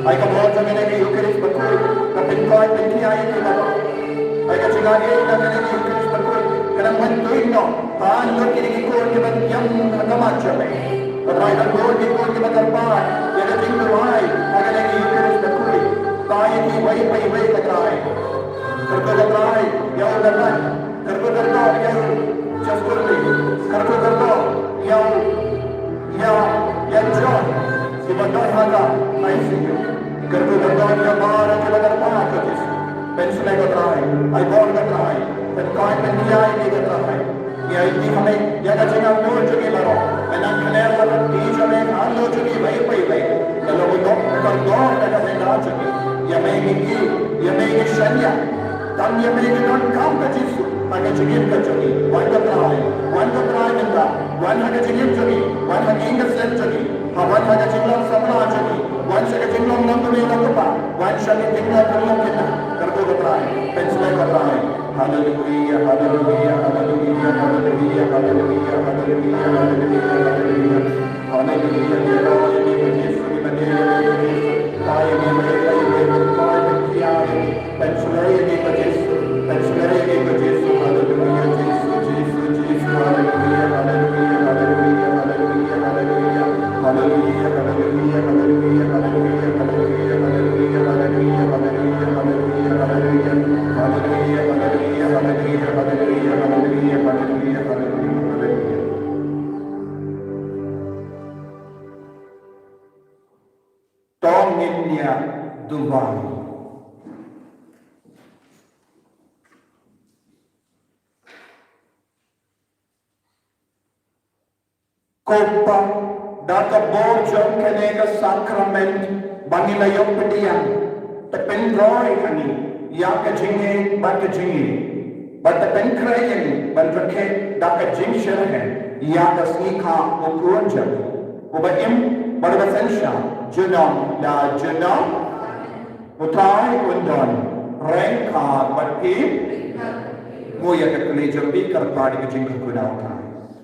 Ai ka bor jong kane ka Eucharist bakhuid ka pynkoit pynkhiah ïa ki baroh. Ai ka jingaiei na kane ka Eucharist bakhuid ka nang ban tuid noh ha lut kine ki khun kiba ïam ha khmat jong me. Ko Trai, don bun ki khun kiba kyrpad ïa ka jingduwai ha kane ka Eucharist bakhuid. Trai, ïa kiwei pa iwei ko Trai. Kyrkhu ko Trai ïa u Nathan. Kyrkhu kyrdoh ïa u Justin. Kyrkhu kyrdoh ïa u, ïa, ïa John, kiba don ha ka I C U. Kyrkhu kyrdoh ïa baroh kiba kyrpad, ko Jisu. Pynshlei ko Trai, ai bor ko Trai, pynkoit pynkhiah ïa ki ko Trai. Ïa ïa ki ha me ïa ka jingangnud jong ki baroh. Mynta kane la ka kti jong me ha angnud jong ki iwei pa iwei. Ka long u dok ka kordor na ka bynta jong ki. Ïa me ngi kyrpad, ïa me ngi shaniah. Tang ïa me ngi donkam ko Jisu ha ka jingim ka jong ngi. Wan ko Trai, wan ko Trai mynta. Wan ha ka jingim jong ngi, wan ha ka ïing ka sem jong ngi. Ha wan ha ka jinglong samla jong ngi. Wan sha ka jinglong nongkmie nongkpa. Wan sha ka jinglong kynlong kyndah. Kyrkhu ko Trai, pynshlei ko Trai. Haleluia, haleluia, haleluia. Haleluia, ki roi ïa me ko Jisu, ki bad ïa me ko Jisu. Trai ïa me, trai ïa me, trai ïa me, trai ïa me. Pynshlei ïa me ko Jisu, pynshlei ïa me ko Jisu. Haleluia, Jisu, Jisu, Jisu. Haleluia, haleluia, haleluia, haleluia, haleluia. Haleluia, haleluia, haleluia, haleluia, haleluia, haleluia, haleluia, haleluia, haleluia. Haleluia, haleluia, haleluia, haleluia, haleluia. To ngin ïa duwai. Ko Pa, da ka bor jong kane ka sakrament ba ngi la ïoh pdiang, te pynroi ha ngi ïa ka jingïeit bad ka jingïeit, bad te pynkhreh ïa ngi ban rakhe da ka jingshitrhem ïa ka sngi kha u Khun jong ngi, uba im bad uba synshar junom la junom. U Trai un don ryngkat bad phi. Nguh ïa ka kmie jong phi, kyrpad ïa ka jingkyrkhu na U Trai.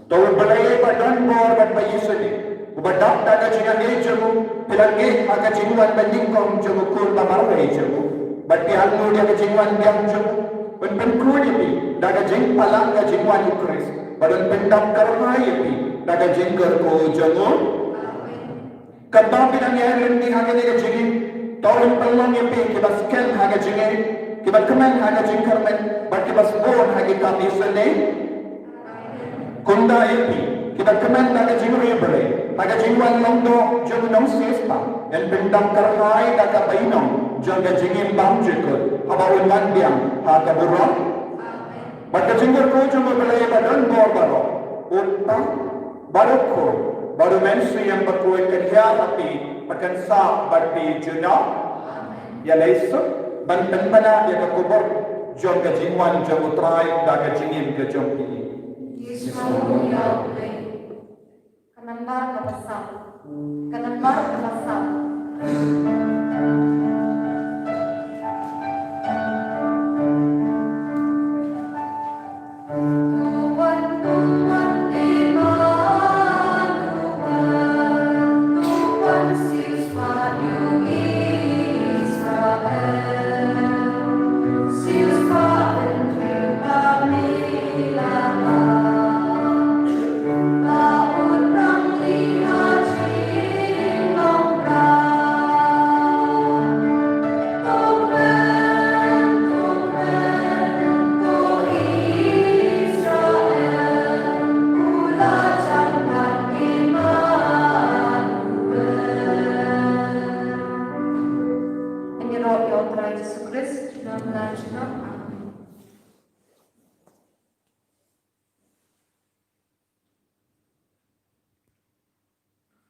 To U Blei ba don bor bad ba isynei, uba dap da ka jingaiei jong u, phi la ngeit ha ka jingwan banyngkong jong u Khun ba marwei jong u, bad phi angnud ïa ka jingwan biang jong u. Un pynkhuid ïa phi da ka jingpalang ka jingwan u Khrist, bad un pyndap kyrhai ïa phi da ka jingkyrkhu jong u. Katba phi dang ïaid lynti ha kane ka jingim, to un pynlong ïa phi kiba skhem ha ka jingngeit, kiba kmen ha ka jingkyrmen, bad kiba sbun ha ki kam isynei. Kumta ïa phi kiba kmen da ka jingriewblei ha ka jingwan long doh jong u Nongsiewspah, yn pyndap kyrhai da ka bainong jong ka jingim bymjukut haba un wan biang ha ka burom. Bad ka jingkyrkhu jong U Blei ba don bor baroh, U Kpa, bad U Khun, bad U Mynsiem Bakhuid, kan hiar ha phi bad kan sah bad phi junom. Ïa lei suk ban pynbna ïa ka khubor jong ka jingwan jong U Trai da ka jingim ka jong phi. Ka nambar kaba saw. Ka nambar kaba saw.